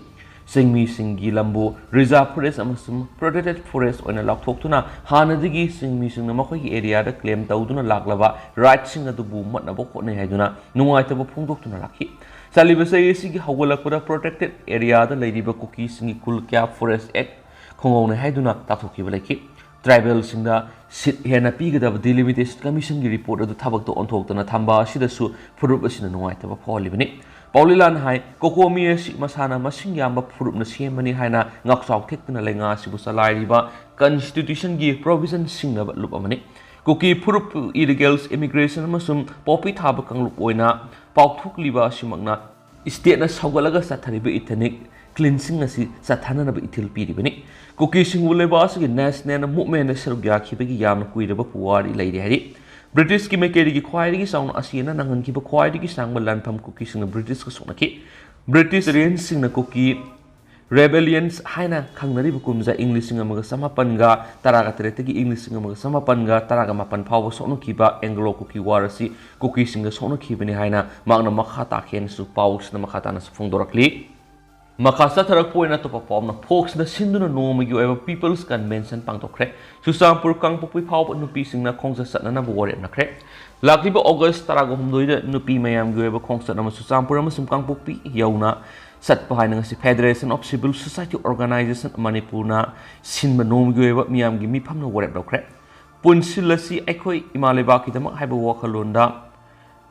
ꯆꯤꯡꯃꯤꯁꯤꯡꯒꯤ ꯂꯝꯕꯨ reserve forest ꯑꯃꯁꯨꯡ protected forest ꯑꯣꯏꯅ ꯂꯥꯎꯊꯣꯛꯇꯨꯅ ꯍꯥꯟꯅꯗꯒꯤ ꯆꯤꯡꯃꯤꯁꯤꯡꯅ ꯃꯈꯣꯏꯒꯤ areaꯗ claim ꯇꯧꯗꯨꯅ ꯂꯥꯛꯂꯕ rightꯁꯤꯡ ꯑꯗꯨꯕꯨ ꯃꯠꯅꯕ ꯍꯣꯠꯅꯩ ꯍꯥꯏꯗꯨꯅ ꯅꯨꯡꯉꯥꯏꯇꯕ ꯐꯣꯡꯗꯣꯛꯇꯨꯅ ꯂꯥꯛꯈꯤ꯫ ꯆꯠꯂꯤꯕ ꯆꯍꯤ ꯑꯁꯤꯒꯤ ꯍꯧꯒꯠꯂꯛꯄꯗ protected areaꯗ ꯂꯩꯔꯤꯕ ꯀꯨꯀꯤꯁꯤꯡꯒꯤ ꯈꯨꯜ ꯀꯌꯥ forest act ꯈꯣꯡꯒꯧꯅꯩ ꯍꯥꯏꯗꯨꯅ ꯇꯥꯊꯣꯛꯈꯤꯕ ꯂꯩꯈꯤ꯫ Tribalꯁꯤꯡꯗ seat ꯍꯦꯟꯅ ꯄꯤꯒꯗꯕ Delimitation Commissionꯒꯤ report ꯑꯗꯨ ꯊꯕꯛꯇ ꯑꯣꯟꯊꯣꯛꯇꯅ ꯊꯝꯕ ꯑꯁꯤꯗꯁꯨ ꯐꯨꯔꯨꯞ ꯑꯁꯤꯅ ꯅꯨꯡꯉꯥꯏꯇꯕ ꯐꯥꯎꯍꯜꯂꯤꯕꯅꯤ꯫ ꯄꯥꯎꯂꯤꯂꯥꯟ ꯍꯥꯏ, ꯀꯣꯀꯣꯃꯤ ꯑꯁꯤ ꯃꯁꯥꯅ ꯃꯁꯤꯡ ꯌꯥꯝꯕ ꯐꯨꯔꯨꯞꯅ ꯁꯦꯝꯕꯅꯤ ꯍꯥꯏꯅ ꯉꯥꯛꯆꯥꯎ ꯊꯦꯛꯇꯨꯅ ꯂꯩꯉꯥꯛ ꯑꯁꯤꯕꯨ ꯆꯂꯥꯏꯔꯤꯕ constitutionꯒꯤ provision ꯁꯤꯡꯅꯕ ꯂꯨꯞ ꯑꯃꯅꯤ꯫ ꯀꯨꯀꯤ ꯐꯨꯔꯨꯞ illegal immigration ꯑꯃꯁꯨꯡ ꯄꯣꯄꯤ ꯊꯥꯕ ꯀꯥꯡꯂꯨꯞ ꯑꯣꯏꯅ ꯄꯥꯎꯊꯣꯛꯂꯤꯕ ꯑꯁꯤꯃꯛꯅ stateꯅ ꯁꯧꯒꯠꯂꯒ ꯆꯠꯊꯔꯤꯕ ethnic cleansing ꯑꯁꯤ ꯆꯠꯊꯅꯅꯕ ꯏꯊꯤꯜ ꯄꯤꯔꯤꯕꯅꯤ꯫ ꯀꯨꯀꯤꯁꯤꯡꯕꯨ ꯂꯩꯕꯥꯛ ꯑꯁꯤꯒꯤ national movementꯗ ꯁꯔꯨꯛ ꯌꯥꯈꯤꯕꯒꯤ ꯌꯥꯝꯅ ꯀꯨꯏꯔꯕ ꯄꯨꯋꯥꯔꯤ ꯂꯩꯔꯤ ꯍꯥꯏꯔꯤ꯫ Britishꯀꯤ ꯃꯥꯏꯀꯩꯗꯒꯤ ꯈ꯭ꯋꯥꯏꯗꯒꯤ ꯆꯥꯎꯅ ꯑꯁꯤꯅ ꯅꯪꯍꯟꯈꯤꯕ ꯈ꯭ꯋꯥꯏꯗꯒꯤ ꯁꯥꯡꯕ ꯂꯥꯟꯐꯝ ꯀꯨꯀꯤꯁꯤꯡꯅ Britishꯀ ꯁꯣꯛꯅꯈꯤ꯫ British Indianꯁꯤꯡꯅ ꯀꯨꯀꯤ rebellions ꯍꯥꯏꯅ ꯈꯪꯅꯔꯤꯕ ꯀꯨꯝꯖꯥ ꯏꯪ ꯂꯤꯁꯤꯡ ꯑꯃꯒ ꯆꯃꯥꯄꯟꯒ ꯇꯔꯥꯒ ꯇꯔꯦꯠꯇꯒꯤ ꯏꯪ ꯂꯤꯁꯤꯡ ꯑꯃꯒ ꯆꯃꯥꯄꯟꯒ ꯇꯔꯥꯒ ꯃꯥꯄꯟ ꯐꯥꯎꯕ ꯁꯣꯛꯅꯈꯤꯕ Anglo Kuki War ꯑꯁꯤ ꯀꯨꯀꯤꯁꯤꯡꯒ ꯁꯣꯛꯅꯈꯤꯕꯅꯤ ꯍꯥꯏꯅ ꯃꯍꯥꯛꯅ ꯃꯈꯥ ꯇꯥꯈꯤ ꯍꯥꯏꯅꯁꯨ ꯄꯥꯎꯁꯤꯗ ꯃꯈꯥ ꯇꯥꯅꯁꯨ ꯐꯣꯡꯗꯣꯔꯛꯂꯤ꯫ ꯃꯈꯥ ꯆꯠꯊꯔꯛꯄ ꯑꯣꯏꯅ ꯑꯇꯣꯞꯄ ꯄꯥꯎ ꯑꯃꯅ Foxꯅ ꯁꯤꯟꯗꯨꯅ ꯅꯣꯡꯃꯒꯤ ꯑꯣꯏꯕ People's Convention ꯄꯥꯡꯊꯣꯛꯈ꯭ꯔꯦ꯫ ꯆꯨꯔꯆꯥꯟꯄꯨꯔ ꯀꯥꯡꯄꯣꯛꯄꯤ ꯐꯥꯎꯕ ꯅꯨꯄꯤꯁꯤꯡꯅ ꯈꯣꯡꯆꯠ ꯆꯠꯅꯅꯕ ꯋꯥꯔꯦꯞꯅꯈ꯭ꯔꯦ꯫ ꯂꯥꯛꯂꯤꯕ August ꯇꯔꯥꯒ ꯍꯨꯝꯗꯣꯏꯗ ꯅꯨꯄꯤ ꯃꯌꯥꯝꯒꯤ ꯑꯣꯏꯕ ꯈꯣꯡꯆꯠ ꯑꯃ ꯆꯨꯔꯆꯥꯟꯄꯨꯔ ꯑꯃꯁꯨꯡ ꯀꯥꯡꯄꯣꯛꯄꯤ ꯌꯧꯅ ꯆꯠꯄ ꯍꯥꯏꯅ ꯉꯁꯤ Federation of Civil Society Organization ꯃꯅꯤꯄꯨꯔꯅ ꯁꯤꯟꯕ ꯅꯣꯡꯃꯒꯤ ꯑꯣꯏꯕ ꯃꯤꯌꯥꯝꯒꯤ ꯃꯤꯐꯝꯅ ꯋꯥꯔꯦꯞ ꯂꯧꯈ꯭ꯔꯦ꯫ ꯄꯨꯟꯁꯤꯜꯂꯁꯤ ꯑꯩꯈꯣꯏ ꯏꯃꯥ ꯂꯩꯕꯥꯛꯀꯤꯗꯃꯛ ꯍꯥꯏꯕ ꯋꯥꯈꯜꯂꯣꯟꯗ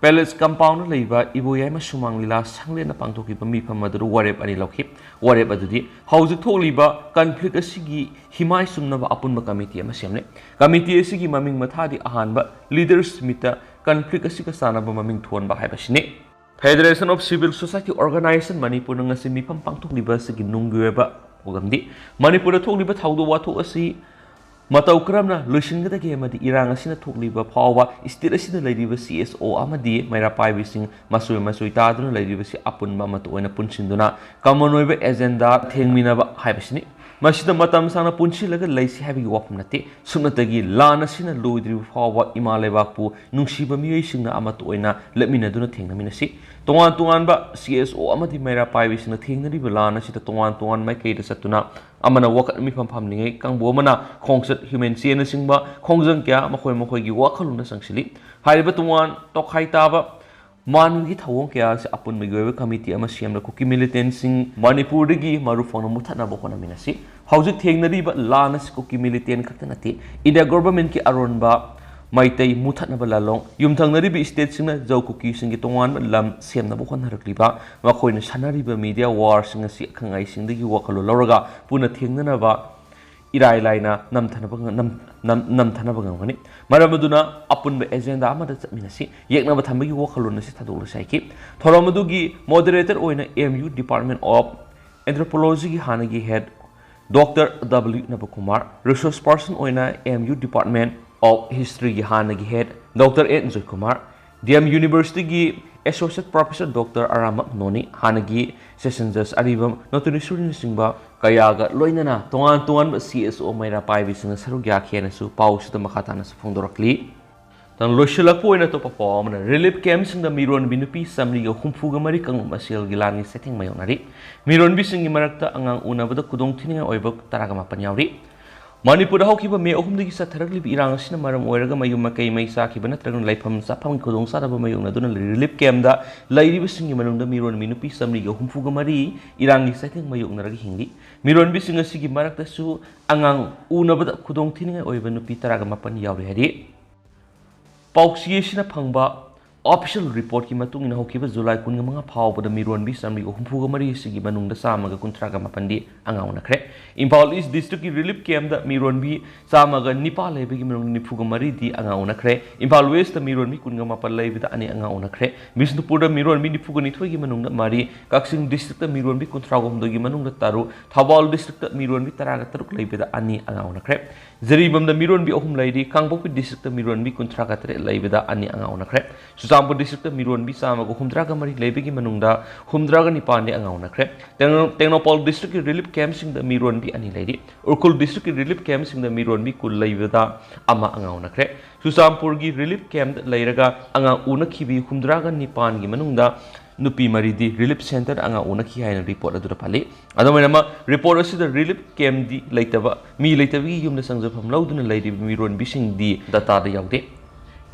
Palace compound ꯂꯩꯕ ꯏꯕꯣꯌꯥꯏꯃ ꯁꯨꯃꯥꯡ ꯂꯤꯂꯥ ꯁꯪꯂꯦꯟꯗ ꯄꯥꯡꯊꯣꯛꯈꯤꯕ ꯃꯤꯐꯝ ꯑꯗꯨꯗ ꯋꯥꯔꯦꯞ ꯑꯅꯤ ꯂꯧꯈꯤ꯫ ꯋꯥꯔꯦꯞ ꯑꯗꯨꯗꯤ ꯍꯧꯖꯤꯛ ꯊꯣꯛꯂꯤꯕ conflict ꯑꯁꯤꯒꯤ ꯍꯤꯃꯥꯏ ꯆꯨꯝꯅꯕ ꯑꯄꯨꯟꯕ committee ꯑꯃ ꯁꯦꯝꯂꯦ꯫ Committee ꯑꯁꯤꯒꯤ ꯃꯃꯤꯡ ꯃꯊꯥꯗꯤ ꯑꯍꯥꯟꯕ Leaders Meetꯇ conflict ꯑꯁꯤꯒ ꯆꯥꯟꯅꯕ ꯃꯃꯤꯡ ꯊꯣꯟꯕ ꯍꯥꯏꯕꯁꯤꯅꯤ꯫ Federation of Civil Society Organization ꯃꯅꯤꯄꯨꯔꯅ ꯉꯁꯤ ꯃꯤꯐꯝ ꯄꯥꯡꯊꯣꯛꯂꯤꯕ ꯑꯁꯤꯒꯤ ꯅꯨꯡꯒꯤ ꯑꯣꯏꯕ ꯄꯥꯎꯗꯝꯗꯤ ꯃꯅꯤꯄꯨꯔꯗ ꯊꯣꯛꯂꯤꯕ ꯊꯧꯗꯣꯛ ꯋꯥꯊꯣꯛ ꯑꯁꯤ ꯃꯇꯧ ꯀꯔꯝꯅ ꯂꯣꯏꯁꯤꯟꯒꯗꯒꯦ ꯑꯃꯗꯤ ꯏꯔꯥꯡ ꯑꯁꯤꯅ ꯊꯣꯛꯂꯤꯕ ꯐꯥꯎꯕ state ꯑꯁꯤꯗ ꯂꯩꯔꯤꯕ C S O ꯑꯃꯗꯤ ꯃꯩꯔꯥ ꯄꯥꯏꯕꯤꯁꯤꯡ ꯃꯆꯣꯏ ꯃꯆꯣꯏ ꯇꯥꯗꯨꯅ ꯂꯩꯔꯤꯕꯁꯤ ꯑꯄꯨꯟꯕ ꯑꯃꯠꯇ ꯑꯣꯏꯅ ꯄꯨꯟꯁꯤꯟꯗꯨꯅ common ꯑꯣꯏꯕ agenda ꯊꯦꯡꯃꯤꯟꯅꯕ ꯍꯥꯏꯕꯁꯤꯅꯤ꯫ ꯃꯁꯤꯗ ꯃꯇꯝ ꯁꯥꯡꯅ ꯄꯨꯟꯁꯤꯜꯂꯒ ꯂꯩꯁꯤ ꯍꯥꯏꯕꯒꯤ ꯋꯥꯐꯝ ꯅꯠꯇꯦ꯫ ꯁꯨꯞꯅꯇꯒꯤ ꯂꯥꯟ ꯑꯁꯤꯅ ꯂꯣꯏꯗ꯭ꯔꯤꯕ ꯐꯥꯎꯕ ꯏꯃꯥ ꯂꯩꯕꯥꯛꯄꯨ ꯅꯨꯡꯁꯤꯕ ꯃꯤꯑꯣꯏꯁꯤꯡꯅ ꯑꯃꯠꯇ ꯑꯣꯏꯅ ꯂꯦꯞꯃꯤꯟꯅꯗꯨꯅ ꯊꯦꯡꯅꯃꯤꯟꯅꯁꯤ꯫ ꯇꯣꯉꯥꯟ ꯇꯣꯉꯥꯟꯕ C S O ꯑꯃꯗꯤ ꯃꯩꯔꯥ ꯄꯥꯏꯕꯤꯁꯤꯡꯅ ꯊꯦꯡꯅꯔꯤꯕ ꯂꯥꯟ ꯑꯁꯤꯗ ꯇꯣꯉꯥꯟ ꯇꯣꯉꯥꯟꯕ ꯃꯥꯏꯀꯩꯗ ꯆꯠꯇꯨꯅ ꯑꯃꯅ ꯋꯥꯀꯠ ꯃꯤꯐꯝ ꯐꯝꯂꯤꯉꯩ ꯀꯥꯡꯕꯨ ꯑꯃꯅ ꯈꯣꯡꯆꯠ ꯍ꯭ꯌꯨꯃꯦꯟ ꯆꯦꯟꯅꯆꯤꯡꯕ ꯈꯣꯡꯖꯪ ꯀꯌꯥ ꯃꯈꯣꯏ ꯃꯈꯣꯏꯒꯤ ꯋꯥꯈꯜꯂꯣꯟꯗ ꯆꯪꯁꯤꯜꯂꯤ꯫ ꯍꯥꯏꯔꯤꯕ ꯇꯣꯉꯥꯟ ꯇꯣꯈꯥꯏ ꯇꯥꯕ ꯃꯥꯟꯕꯒꯤ ꯊꯧꯑꯣꯡ ꯀꯌꯥ ꯑꯁꯤ ꯑꯄꯨꯟꯕꯒꯤ ꯑꯣꯏꯕ committee ꯑꯃ ꯁꯦꯝꯂꯒ ꯀꯨꯀꯤ militantꯁꯤꯡ ꯃꯅꯤꯄꯨꯔꯗꯒꯤ ꯃꯔꯨ ꯐꯪꯅ ꯃꯨꯠꯊꯠꯅꯕ ꯍꯣꯠꯅꯃꯤꯟꯅꯁꯤ꯫ ꯍꯧꯖꯤꯛ ꯊꯦꯡꯅꯔꯤꯕ ꯂꯥꯟ ꯑꯁꯤ ꯀꯨꯀꯤ militant ꯈꯛꯇ ꯅꯠꯇꯦ, India governmentꯀꯤ ꯑꯔꯣꯟꯕ ꯃꯩꯇꯩ ꯃꯨꯠꯊꯠꯅꯕ ꯂꯥꯜꯂꯣꯡ ꯌꯨꯝꯊꯪꯅꯔꯤꯕ stateꯁꯤꯡꯅ ꯖꯧ ꯀꯨꯀꯤꯁꯤꯡꯒꯤ ꯇꯣꯉꯥꯟꯕ ꯂꯝ ꯁꯦꯝꯅꯕ ꯍꯣꯠꯅꯔꯛꯂꯤꯕ ꯃꯈꯣꯏꯅ ꯁꯥꯟꯅꯔꯤꯕ media warꯁꯤꯡ ꯑꯁꯤ ꯑꯈꯪ ꯑꯍꯩꯁꯤꯡꯗꯒꯤ ꯋꯥꯈꯜꯂꯣꯟ ꯂꯧꯔꯒ ꯄꯨꯟꯅ ꯊꯦꯡꯅꯅꯕ ꯏꯔꯥꯏ ꯂꯥꯏꯅ ꯅꯝꯊꯅꯕ ꯉ-, ꯅꯝ-, ꯅꯝ-, ꯅꯝꯊꯅꯕ ꯉꯝꯒꯅꯤ꯫ ꯃꯔꯝ ꯑꯗꯨꯅ ꯑꯄꯨꯟꯕ agenda ꯑꯃꯗ ꯆꯠꯃꯤꯟꯅꯁꯤ꯫ ꯌꯦꯛꯅꯕ ꯊꯝꯕꯒꯤ ꯋꯥꯈꯜꯂꯣꯟ ꯑꯁꯤ ꯊꯥꯗꯣꯛꯂꯁꯤ ꯍꯥꯏꯈꯤ꯫ ꯊꯧꯔꯝ ꯑꯗꯨꯒꯤ moderator ꯑꯣꯏꯅ M U Department of Anthropologyꯒꯤ ꯍꯥꯟꯅꯒꯤ head Doctor W ꯅꯕꯀꯨꯃꯥꯔ, resource person ꯑꯣꯏꯅ M U Department of Historyꯒꯤ ꯍꯥꯟꯅꯒꯤ head Doctor N Joykumar, D M Universityꯒꯤ Associate Professor Doctor ꯑꯔꯥꯃꯞ ꯅꯣꯅꯤ, ꯍꯥꯟꯅꯒꯤ session judge ꯑꯔꯤꯕꯝ ꯅꯣꯇꯨꯅꯤꯁꯣꯔꯤꯅꯆꯤꯡꯕ ꯀꯌꯥꯒ ꯂꯣꯏꯅꯅ ꯇꯣꯉꯥꯟ ꯇꯣꯉꯥꯟꯕ C S O ꯃꯩꯔꯥ ꯄꯥꯏꯕꯤꯁꯤꯡꯅ ꯁꯔꯨꯛ ꯌꯥꯈꯤ ꯍꯥꯏꯅꯁꯨ ꯄꯥꯎꯁꯤꯗ ꯃꯈꯥ ꯇꯥꯅꯁꯨ ꯐꯣꯡꯗꯣꯔꯛꯂꯤ꯫ ꯂꯣꯏꯁꯤꯜꯂꯛꯄ ꯑꯣꯏꯅ ꯑꯇꯣꯞꯄ ꯄꯥꯎ ꯑꯃꯅ, relief campꯁꯤꯡꯗ ꯃꯤꯔꯣꯟꯕꯤ ꯅꯨꯄꯤ ꯆꯥꯃꯔꯤꯒ ꯍꯨꯝꯐꯨꯒ ꯃꯔꯤ ꯀꯥꯡꯂꯨꯞ ꯃꯁꯦꯜꯒꯤ ꯂꯥꯟꯒꯤ ꯆꯩꯊꯦꯡ ꯃꯥꯌꯣꯛꯅꯔꯤ꯫ ꯃꯤꯔꯣꯟꯕꯤꯁꯤꯡꯒꯤ ꯃꯔꯛꯇ ꯑꯉꯥꯡ ꯎꯅꯕꯗ ꯈꯨꯗꯣꯡꯊꯤꯅꯤꯡꯉꯥꯏ ꯑꯣꯏꯕ ꯇꯔꯥꯒ ꯃꯥꯄꯟ ꯌꯥꯎꯔꯤ꯫ ꯃꯅꯤꯄꯨꯔꯗ ꯍꯧꯈꯤꯕ ꯃꯦ ꯑꯍꯨꯝꯗꯒꯤ ꯆꯠꯊꯔꯛꯂꯤꯕ ꯏꯔꯥꯡ ꯑꯁꯤꯅ ꯃꯔꯝ ꯑꯣꯏꯔꯒ ꯃꯌꯨꯝ ꯃꯀꯩ ꯃꯩ ꯆꯥꯈꯤꯕ ꯅꯠꯇ꯭ꯔꯒꯅ ꯂꯩꯐꯝ ꯆꯥꯐꯝꯒꯤ ꯈꯨꯗꯣꯡꯆꯥꯗꯕ ꯃꯥꯌꯣꯛꯅꯗꯨꯅ relief campꯗ ꯂꯩꯔꯤꯕꯁꯤꯡꯒꯤ ꯃꯅꯨꯡꯗ ꯃꯤꯔꯣꯟꯕꯤ ꯅꯨꯄꯤ ꯆꯥꯃꯔꯤꯒ ꯍꯨꯝꯐꯨꯒ ꯃꯔꯤ ꯏꯔꯥꯡꯒꯤ ꯆꯩꯊꯦꯡ ꯃꯥꯌꯣꯛꯅꯔꯒ ꯍꯤꯡꯂꯤ꯫ ꯃꯤꯔꯣꯟꯕꯤꯁꯤꯡ ꯑꯁꯤꯒꯤ ꯃꯔꯛꯇꯁꯨ ꯑꯉꯥꯡ ꯎꯅꯕꯗ ꯈꯨꯗꯣꯡꯊꯤꯅꯤꯡꯉꯥꯏ ꯑꯣꯏꯕ ꯅꯨꯄꯤ ꯇꯔꯥꯒ ꯃꯥꯄꯟ ꯌꯥꯎꯔꯤ ꯍꯥꯏꯔꯤ꯫ ꯄꯥꯎꯆꯦ ꯑꯁꯤꯅ ꯐꯪꯕ Official reportꯀꯤ ꯃꯇꯨꯡ ꯏꯟꯅ ꯍꯧꯈꯤꯕ July ꯀꯨꯟꯃꯉꯥ ꯐꯥꯎꯕꯗ ꯃꯤꯔꯣꯟꯕꯤ ꯆꯥꯃꯔꯤ ꯍꯨꯝꯐꯨ ꯃꯔꯤ ꯑꯁꯤꯒꯤ ꯃꯅꯨꯡꯗ ꯆꯥꯝꯃꯒ ꯀꯨꯟꯊ꯭ꯔꯥ ꯃꯥꯄꯟꯗꯤ ꯑꯉꯥꯡ ꯎꯅꯈ꯭ꯔꯦ꯫ ꯏꯝꯐꯥꯜ East Districtꯀꯤ relief campꯇ ꯃꯤꯔꯣꯟꯕꯤ ꯆꯥꯝꯃꯒ ꯅꯤꯄꯥꯟ ꯂꯩꯕꯒꯤ ꯃꯅꯨꯡꯗ ꯅꯤꯐꯨꯒ ꯃꯔꯤꯗꯤ ꯑꯉꯥꯡ ꯎꯅꯈ꯭ꯔꯦ꯫ ꯏꯝꯐꯥꯜ Westꯇ ꯃꯤꯔꯣꯟꯕꯤ ꯀꯨꯟꯒ ꯃꯥꯄꯟ ꯂꯩꯕꯗ ꯑꯅꯤ ꯑꯉꯥꯡ ꯎꯅꯈ꯭ꯔꯦ꯫ ꯕꯤꯁꯅꯨꯄꯨꯔꯗ ꯃꯤꯔꯣꯟꯕꯤ ꯅꯤꯐꯨꯒ ꯅꯤꯊꯣꯏꯒꯤ ꯃꯅꯨꯡꯗ ꯃꯔꯤ, ꯀꯛꯆꯤꯡ Districtꯇ ꯃꯤꯔꯣꯟꯕꯤ ꯀꯨꯟꯊ꯭ꯔꯥ ꯍꯨꯝꯗꯣꯏꯒꯤ ꯃꯅꯨꯡꯗ ꯇꯔꯨꯛ, ꯊꯧꯕꯥꯜ Districtꯇ ꯃꯤꯔꯣꯟꯕꯤ ꯇꯔꯥꯒ ꯇꯔꯨꯛ ꯂꯩꯕꯗ ꯑꯅꯤ ꯑꯉꯥꯡ ꯎꯅꯈ꯭ꯔꯦ꯫ ꯖꯤꯔꯤꯕꯥꯝꯗ ꯃꯤꯔꯣꯟꯕꯤ ꯑꯍꯨꯝ ꯂꯩꯔꯤ, ꯀꯥꯡꯄꯣꯛꯄꯤ Districtꯇ ꯃꯤꯔꯣꯟꯕꯤ ꯀꯨꯟꯊ꯭ꯔꯥꯒ ꯇꯔꯦꯠ ꯂꯩꯕꯗ ꯑꯅꯤ ꯑꯉꯥꯡ ꯎꯅꯈ꯭ꯔꯦ꯫ ꯆꯨꯔꯆꯥꯟꯄꯨꯔ Districtꯇ ꯃꯤꯔꯣꯟꯕꯤ ꯆꯥꯝꯃꯒ ꯍꯨꯝꯗ꯭ꯔꯥꯒ ꯃꯔꯤ ꯂꯩꯕꯒꯤ ꯃꯅꯨꯡꯗ ꯍꯨꯝꯗ꯭ꯔꯥꯒ ꯅꯤꯄꯥꯟꯗꯤ ꯑꯉꯥꯡ ꯎꯅꯈ꯭ꯔꯦ꯫ ꯇꯦꯡꯅꯧ-, ꯇꯦꯡꯅꯧꯄꯜ Districtꯀꯤ relief campꯁꯤꯡꯗ ꯃꯤꯔꯣꯟꯕꯤ ꯑꯅꯤ ꯂꯩꯔꯤ꯫ ꯎꯈ꯭ꯔꯨꯜ Districtꯀꯤ relief campꯁꯤꯡꯗ ꯃꯤꯔꯣꯟꯕꯤ ꯀꯨꯟ ꯂꯩꯕꯗ ꯑꯃ ꯑꯉꯥꯡ ꯎꯅꯈ꯭ꯔꯦ꯫ ꯆꯨꯔꯆꯥꯟꯄꯨꯔꯒꯤ relief campꯇ ꯂꯩꯔꯒ ꯑꯉꯥꯡ ꯎꯅꯈꯤꯕꯤ ꯍꯨꯝꯗ꯭ꯔꯥꯒ ꯅꯤꯄꯥꯟꯒꯤ ꯃꯅꯨꯡꯗ ꯅꯨꯄꯤ ꯃꯔꯤꯗꯤ relief centreꯗ ꯑꯉꯥꯡ ꯎꯅꯈꯤ ꯍꯥꯏꯅ report ꯑꯗꯨꯗ ꯄꯜꯂꯤ꯫ ꯑꯗꯨꯃꯥꯏꯅ ꯑꯃ report ꯑꯁꯤꯗ relief campꯗꯤ ꯂꯩꯇꯕ, ꯃꯤ ꯂꯩꯇꯕꯒꯤ ꯌꯨꯝꯗ ꯆꯪꯖꯐꯝ ꯂꯧꯗꯨꯅ ꯂꯩꯔꯤꯕ ꯃꯤꯔꯣꯟꯕꯤꯁꯤꯡꯗꯤ dataꯗ ꯌꯥꯎꯗꯦ꯫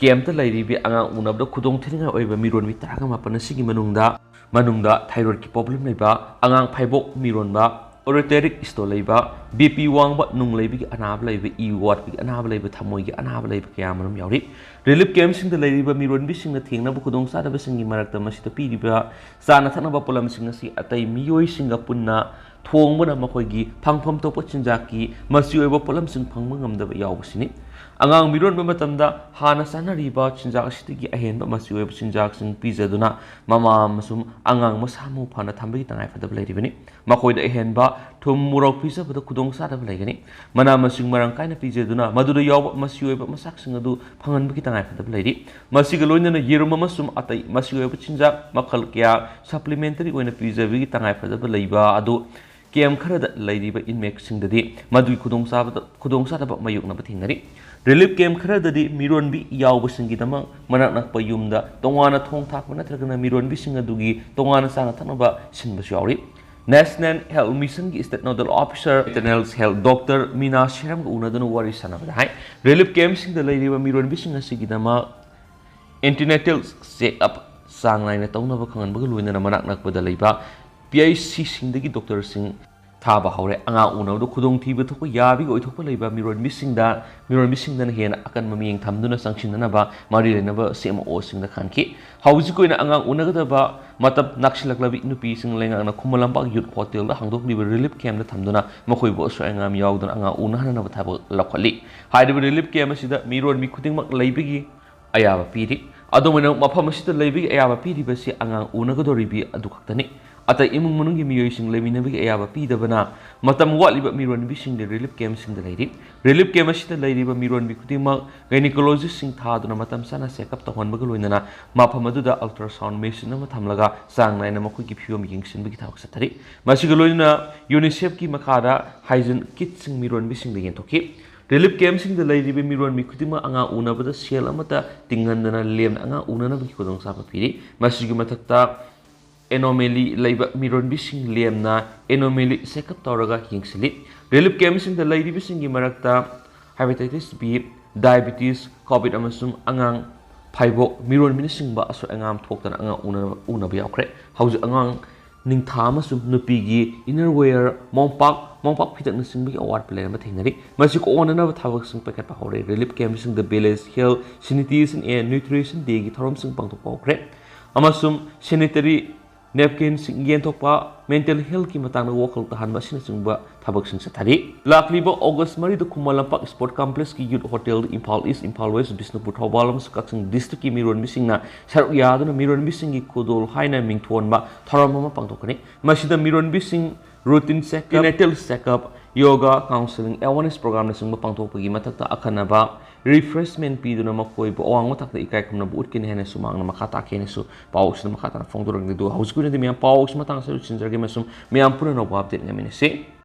Campꯇ ꯂꯩꯔꯤꯕꯤ ꯑꯉꯥꯡ ꯎꯅꯕꯗ ꯈꯨꯗꯣꯡꯊꯤꯅꯤꯡꯉꯥꯏ ꯑꯣꯏꯕ ꯃꯤꯔꯣꯟꯕꯤ ꯇꯔꯥꯒ ꯃꯥꯄꯟ ꯑꯁꯤꯒꯤ ꯃꯅꯨꯡꯗ, ꯃꯅꯨꯡꯗ thyroidꯀꯤ problem ꯂꯩꯕ, ꯑꯉꯥꯡ ꯐꯩꯕꯣꯛ ꯃꯤꯔꯣꯟꯕ, uric acid ꯂꯩꯕ, BP ꯋꯥꯡꯕ, ꯅꯨꯡ ꯂꯩꯕꯒꯤ ꯑꯅꯥꯕ ꯂꯩꯕ, ꯏ ꯋꯥꯠꯄꯒꯤ ꯑꯅꯥꯕ ꯂꯩꯕ, ꯊꯃꯣꯏꯒꯤ ꯑꯅꯥꯕ ꯂꯩꯕ ꯀꯌꯥ ꯑꯃꯔꯣꯝ ꯌꯥꯎꯔꯤ꯫ Relief campꯁꯤꯡꯗ ꯂꯩꯔꯤꯕ ꯃꯤꯔꯣꯟꯕꯤꯁꯤꯡꯅ ꯊꯦꯡꯅꯕ ꯈꯨꯗꯣꯡꯆꯥꯗꯕꯁꯤꯡꯒꯤ ꯃꯔꯛꯇ ꯃꯁꯤꯗ ꯄꯤꯔꯤꯕ ꯆꯥꯅ ꯊꯛꯅꯕ ꯄꯣꯠꯂꯝꯁꯤꯡ ꯑꯁꯤ ꯑꯇꯩ ꯃꯤꯑꯣꯏꯁꯤꯡꯒ ꯄꯨꯟꯅ ꯊꯣꯡꯕꯅ ꯃꯈꯣꯏꯒꯤ ꯐꯪꯐꯝ ꯊꯣꯛꯄ ꯆꯤꯟꯖꯥꯛꯀꯤ ꯃꯆꯤ ꯑꯣꯏꯕ ꯄꯣꯠꯂꯝꯁꯤꯡ ꯐꯪꯕ ꯉꯝꯗꯕ ꯌꯥꯎꯕꯁꯤꯅꯤ꯫ ꯑꯉꯥꯡ ꯃꯤꯔꯣꯟꯕ ꯃꯇꯝꯗ ꯍꯥꯟꯅ ꯆꯥꯅꯔꯤꯕ ꯆꯤꯟꯖꯥꯛ ꯑꯁꯤꯗꯒꯤ ꯑꯍꯦꯟꯕ ꯃꯆꯤ ꯑꯣꯏꯕ ꯆꯤꯟꯖꯥꯛꯁꯤꯡ ꯄꯤꯖꯗꯨꯅ ꯃꯃꯥ ꯑꯃꯁꯨꯡ ꯑꯉꯥꯡ ꯃꯁꯥ ꯃꯎ ꯐꯅ ꯊꯝꯕꯒꯤ ꯇꯉꯥꯏꯐꯗꯕ ꯂꯩꯔꯤꯕꯅꯤ꯫ ꯃꯈꯣꯏꯗ ꯑꯍꯦꯟꯕ ꯊꯨꯝ, ꯃꯣꯔꯣꯛ ꯄꯤꯖꯕꯗ ꯈꯨꯗꯣꯡꯆꯥꯗꯕ ꯂꯩꯒꯅꯤ꯫ ꯃꯅꯥ ꯃꯁꯤꯡ ꯃꯔꯥꯡ ꯀꯥꯏꯅ ꯄꯤꯖꯗꯨꯅ ꯃꯗꯨꯗ ꯌꯥꯎꯕ ꯃꯆꯤ ꯑꯣꯏꯕ ꯃꯆꯥꯛꯁꯤꯡ ꯑꯗꯨ ꯐꯪꯍꯟꯕꯒꯤ ꯇꯉꯥꯏꯐꯗꯕ ꯂꯩꯔꯤ꯫ ꯃꯁꯤꯒ ꯂꯣꯏꯅꯅ ꯌꯦꯔꯨꯝ ꯑꯃꯁꯨꯡ ꯑꯇꯩ ꯃꯆꯤ ꯑꯣꯏꯕ ꯆꯤꯟꯖꯥꯛ ꯃꯈꯜ ꯀꯌꯥ supplementary ꯑꯣꯏꯅ ꯄꯤꯖꯕꯒꯤ ꯇꯉꯥꯏꯐꯗꯕ ꯂꯩꯕ ꯑꯗꯨ camp ꯈꯔꯗ ꯂꯩꯔꯤꯕ inmateꯁꯤꯡꯗꯗꯤ ꯃꯗꯨꯒꯤ ꯈꯨꯗꯣꯡꯆꯥꯕꯗ, ꯈꯨꯗꯣꯡꯆꯥꯗꯕ ꯃꯥꯌꯣꯛꯅꯕ ꯊꯦꯡꯅꯔꯤ꯫ Relief camp ꯈꯔꯗꯗꯤ ꯃꯤꯔꯣꯟꯕꯤ ꯌꯥꯎꯕꯁꯤꯡꯒꯤꯗꯃꯛ ꯃꯅꯥꯛ ꯅꯛꯄ ꯌꯨꯝꯗ ꯇꯣꯉꯥꯟꯅ ꯊꯣꯡ ꯊꯥꯛꯄ ꯅꯠꯇ꯭ꯔꯒꯅ ꯃꯤꯔꯣꯟꯕꯤꯁꯤꯡ ꯑꯗꯨꯒꯤ ꯇꯣꯉꯥꯟꯅ ꯆꯥꯅ ꯊꯛꯅꯕ ꯁꯤꯟꯕꯁꯨ ꯌꯥꯎꯔꯤ꯫ National Health Missionꯒꯤ State Nodal Officer, Maternal Health Doctor ꯃꯤꯅꯥ ꯁꯤꯔꯝꯒ ꯎꯅꯗꯨꯅ ꯋꯥꯔꯤ ꯁꯥꯟꯅꯕꯗ ꯍꯥꯏ, relief campꯁꯤꯡꯗ ꯂꯩꯔꯤꯕ ꯃꯤꯔꯣꯟꯕꯤꯁꯤꯡ ꯑꯁꯤꯒꯤꯗꯃꯛ antenatal check up ꯆꯥꯡ ꯅꯥꯏꯅ ꯇꯧꯅꯕ ꯈꯪꯍꯟꯕꯒ ꯂꯣꯏꯅꯅ ꯃꯅꯥꯛ ꯅꯛꯄꯗ ꯂꯩꯕ PHCꯁꯤꯡꯗꯒꯤ doctorꯁꯤꯡ ꯊꯥꯕ ꯍꯧꯔꯦ꯫ ꯑꯉꯥꯡ ꯎꯅꯕꯗ ꯈꯨꯗꯣꯡꯊꯤꯕ ꯊꯣꯛꯄ ꯌꯥꯕꯒꯤ ꯑꯣꯏꯊꯣꯛꯄ ꯂꯩꯕ ꯃꯤꯔꯣꯟꯕꯤꯁꯤꯡꯗ, ꯃꯤꯔꯣꯟꯕꯤꯁꯤꯡꯗꯅ ꯍꯦꯟꯅ ꯑꯀꯟꯕ ꯃꯤꯠꯌꯦꯡ ꯊꯝꯗꯨꯅ ꯆꯪꯁꯤꯟꯅꯅꯕ ꯃꯔꯤ ꯂꯩꯅꯕ ꯁꯤ ꯑꯦꯝ ꯑꯣꯁꯤꯡꯗ ꯈꯪꯍꯟꯈꯤ꯫ ꯍꯧꯖꯤꯛꯀꯤ ꯑꯣꯏꯅ ꯑꯉꯥꯡ ꯎꯅꯒꯗꯕ ꯃꯇꯝ ꯅꯛꯁꯤꯜꯂꯛꯂꯕꯤ ꯅꯨꯄꯤꯁꯤꯡ ꯂꯩꯉꯥꯛꯅ ꯈꯨꯃꯟ ꯂꯝꯄꯥꯛ ꯌꯨꯠ ꯍꯣꯇꯦꯜꯗ ꯍꯥꯡꯗꯣꯛꯂꯤꯕ ꯔꯤꯂꯤꯐ ꯀꯦꯝꯞꯇ ꯊꯝꯗꯨꯅ ꯃꯈꯣꯏꯕꯨ ꯑꯁꯣꯏ ꯑꯉꯥꯝ ꯌꯥꯎꯗꯅ ꯑꯉꯥꯡ ꯎꯅꯍꯟꯅꯕ ꯊꯕꯛ ꯂꯧꯈꯠꯂꯤ꯫ ꯍꯥꯏꯔꯤꯕ ꯔꯤꯂꯤꯐ ꯀꯦꯝꯞ ꯑꯁꯤꯗ ꯃꯤꯔꯣꯟꯕꯤ ꯈꯨꯗꯤꯡꯃꯛ ꯂꯩꯕꯒꯤ ꯑꯌꯥꯕ ꯄꯤꯔꯤ꯫ ꯑꯗꯨꯝ ꯑꯣꯏꯅꯃꯛ, ꯃꯐꯝ ꯑꯁꯤꯗ ꯂꯩꯕꯒꯤ ꯑꯌꯥꯕ ꯄꯤꯔꯤꯕꯁꯤ ꯑꯉꯥꯡ ꯎꯅꯒꯗꯧꯔꯤꯕꯤ ꯑꯗꯨ ꯈꯛꯇꯅꯤ꯫ ꯑꯇꯩ ꯏꯃꯨꯡ ꯃꯅꯨꯡꯒꯤ ꯃꯤꯑꯣꯏꯁꯤꯡ ꯂꯩꯃꯤꯟꯅꯕꯒꯤ ꯑꯌꯥꯕ ꯄꯤꯗꯕꯅ ꯃꯇꯝ ꯋꯥꯠꯂꯤꯕ ꯃꯤꯔꯣꯟꯕꯤꯁꯤꯡꯗꯤ ꯔꯤꯂꯤꯐ ꯀꯦꯝꯞꯁꯤꯡꯗ ꯂꯩꯔꯤ꯫ ꯔꯤꯂꯤꯐ ꯀꯦꯝꯞ ꯑꯁꯤꯗ ꯂꯩꯔꯤꯕ ꯃꯤꯔꯣꯟꯕꯤ ꯈꯨꯗꯤꯡꯃꯛ ꯒꯥꯏꯅꯤꯀꯣꯂꯣꯖꯤꯁꯁꯤꯡ ꯊꯥꯗꯨꯅ ꯃꯇꯝ ꯆꯥꯅ ꯆꯦꯛꯑꯞ ꯇꯧꯍꯟꯕꯒ ꯂꯣꯏꯅꯅ ꯃꯐꯝ ꯑꯗꯨꯗ ꯑꯜꯇ꯭ꯔꯥꯁꯥꯎꯟ ꯃꯦꯁꯤꯟ ꯑꯃ ꯊꯝꯂꯒ ꯆꯥꯡ ꯅꯥꯏꯅ ꯃꯈꯣꯏꯒꯤ ꯐꯤꯕꯝ ꯌꯦꯡꯁꯤꯟꯕꯒꯤ ꯊꯕꯛ ꯆꯠꯊꯔꯤ꯫ ꯃꯁꯤꯒ ꯂꯣꯏꯅꯅ ꯌꯨꯅꯤꯁꯦꯐꯀꯤ ꯃꯈꯥꯗ ꯍꯥꯏꯖꯤꯟ ꯀꯤꯠꯁꯤꯡ ꯃꯤꯔꯣꯟꯕꯤꯁꯤꯡꯗ ꯌꯦꯟꯊꯣꯛꯈꯤ꯫ ꯔꯤꯂꯤꯐ ꯀꯦꯝꯞꯁꯤꯡꯗ ꯂꯩꯔꯤꯕ ꯃꯤꯔꯣꯟꯕꯤ ꯈꯨꯗꯤꯡꯃꯛ ꯑꯉꯥꯡ ꯎꯅꯕꯗ ꯁꯦꯜ ꯑꯃꯠꯇ ꯇꯤꯡꯍꯟꯗꯅ ꯂꯦꯝꯅ ꯑꯉꯥꯡ ꯎꯅꯅꯕꯒꯤ ꯈꯨꯗꯣꯡꯆꯥꯕ ꯄꯤꯔꯤ꯫ ꯃꯁꯤꯒꯤ ꯃꯊꯛꯇ ꯑꯦꯅꯣꯃꯦꯂꯤ ꯂꯩꯕ ꯃꯤꯔꯣꯟꯕꯤꯁꯤꯡ ꯂꯦꯝꯅ ꯑꯦꯅꯣꯃꯦꯂꯤ ꯆꯦꯛꯑꯞ ꯇꯧꯔꯒ ꯌꯦꯡꯁꯤꯜꯂꯤ꯫ ꯔꯤꯂꯤꯐ ꯀꯦꯝꯞꯁꯤꯡꯗ ꯂꯩꯔꯤꯕꯁꯤꯡꯒꯤ ꯃꯔꯛꯇ ꯍꯦꯄꯥꯇꯥꯏꯇꯤꯁ ꯕꯤ, ꯗꯥꯏꯕꯤꯇꯤꯁ, ꯀꯣꯚꯤꯗ ꯑꯃꯁꯨꯡ ꯑꯉꯥꯡ ꯐꯥꯏꯕꯣꯛ ꯃꯤꯔꯣꯟꯕꯤꯅꯆꯤꯡꯕ ꯑꯁꯣꯏ ꯑꯉꯥꯝ ꯊꯣꯛꯇꯅ ꯑꯉꯥꯡ ꯎꯅꯕ, ꯎꯅꯕ ꯌꯥꯎꯈ꯭ꯔꯦ꯫ ꯍꯧꯖꯤꯛ ꯑꯉꯥꯡ ꯅꯤꯡꯊꯥ ꯑꯃꯁꯨꯡ ꯅꯨꯄꯤꯒꯤ inner wear, ꯃꯣꯝꯄꯥꯛ, ꯃꯣꯝꯄꯥꯛ ꯐꯤꯗꯛꯅꯆꯤꯡꯕꯒꯤ ꯑꯋꯥꯠꯄ ꯂꯩꯔꯝꯕ ꯊꯦꯡꯅꯔꯤ꯫ ꯃꯁꯤ ꯀꯣꯛꯍꯟꯅꯅꯕ ꯊꯕꯛꯁꯤꯡ ꯄꯥꯏꯈꯠꯄ ꯍꯧꯔꯦ꯫ ꯔꯤꯂꯤꯐ ꯀꯦꯝꯞꯁꯤꯡꯗ village health sanitation and nutrition ꯗꯦꯒꯤ ꯊꯧꯔꯝꯁꯤꯡ ꯄꯥꯡꯊꯣꯛꯄ ꯍꯧꯈ꯭ꯔꯦ ꯑꯃꯁꯨꯡ ꯁꯦꯅꯤꯇꯔꯤ ꯅꯦꯞꯀꯤꯟꯁꯤꯡ ꯌꯦꯟꯊꯣꯛꯄ, ꯃꯦꯟꯇꯦꯜ ꯍꯦꯜꯊꯀꯤ ꯃꯇꯥꯡꯗ ꯋꯥꯈꯜ ꯇꯥꯍꯟꯕ ꯑꯁꯤꯅꯆꯤꯡꯕ ꯊꯕꯛꯁꯤꯡ ꯆꯠꯊꯔꯤ꯫ ꯂꯥꯛꯂꯤꯕ ꯑꯣꯒꯁ ꯃꯔꯤꯗ ꯈꯨꯃꯟ ꯂꯝꯄꯥꯛ ꯁ꯭ꯄꯣꯔꯠ ꯀꯝꯄ꯭ꯂꯦꯛꯁꯀꯤ ꯌꯨꯠ ꯍꯣꯇꯦꯜꯗ ꯏꯝꯐꯥꯜ ꯏꯁ, ꯏꯝꯐꯥꯜ ꯋꯦꯁ, ꯕꯤꯁꯅꯨꯄꯨꯔ, ꯊꯧꯕꯥꯜ ꯑꯃꯁꯨꯡ ꯀꯛꯆꯤꯡ ꯗꯤꯁꯇ꯭ꯔꯤꯛꯀꯤ ꯃꯤꯔꯣꯟꯕꯤꯁꯤꯡꯅ ꯁꯔꯨꯛ ꯌꯥꯗꯨꯅ ꯃꯤꯔꯣꯟꯕꯤꯁꯤꯡꯒꯤ ꯈꯨꯗꯣꯜ ꯍꯥꯏꯅ ꯃꯤꯡꯊꯣꯟꯕ ꯊꯧꯔꯝ ꯑꯃ ꯄꯥꯡꯊꯣꯛꯀꯅꯤ꯫ ꯃꯁꯤꯗ ꯃꯤꯔꯣꯟꯕꯤꯁꯤꯡ routine checkup, prenatal checkup, yoga, counselling, awareness ꯄ꯭ꯔꯣꯒ꯭ꯔꯥꯝꯅꯆꯤꯡꯕ ꯄꯥꯡꯊꯣꯛꯄꯒꯤ ꯃꯊꯛꯇ ꯑꯈꯟꯅꯕ ꯔꯤꯐ꯭ꯔꯦꯁꯃꯦꯟ ꯄꯤꯗꯨꯅ ꯃꯈꯣꯏꯕꯨ ꯑꯋꯥꯡꯕ ꯊꯥꯛꯇ ꯏꯀꯥꯏ ꯈꯨꯝꯅꯕ ꯎꯠꯀꯅꯤ ꯍꯥꯏꯅꯁꯨ ꯃꯍꯥꯛꯅ ꯃꯈꯥ ꯇꯥꯛꯈꯤ ꯍꯥꯏꯅꯁꯨ ꯄꯥꯎꯁꯤꯗ ꯃꯈꯥ ꯇꯥꯅ ꯐꯣꯡꯗꯣꯔꯛꯂꯤ꯫ ꯑꯗꯨꯒ ꯍꯧꯖꯤꯛꯀꯤ ꯑꯣꯏꯅꯗꯤ ꯃꯌꯥꯝ ꯄꯥꯎꯁꯤ ꯃꯇꯥꯡ ꯑꯁꯤꯗ ꯂꯣꯏꯁꯤꯟꯖꯔꯒꯦ ꯑꯃꯁꯨꯡ ꯃꯌꯥꯝ ꯄꯨꯝꯅꯃꯛꯄꯨ ꯑꯞꯗꯦꯠ ꯉꯥꯏꯃꯤꯟꯅꯁꯤ꯫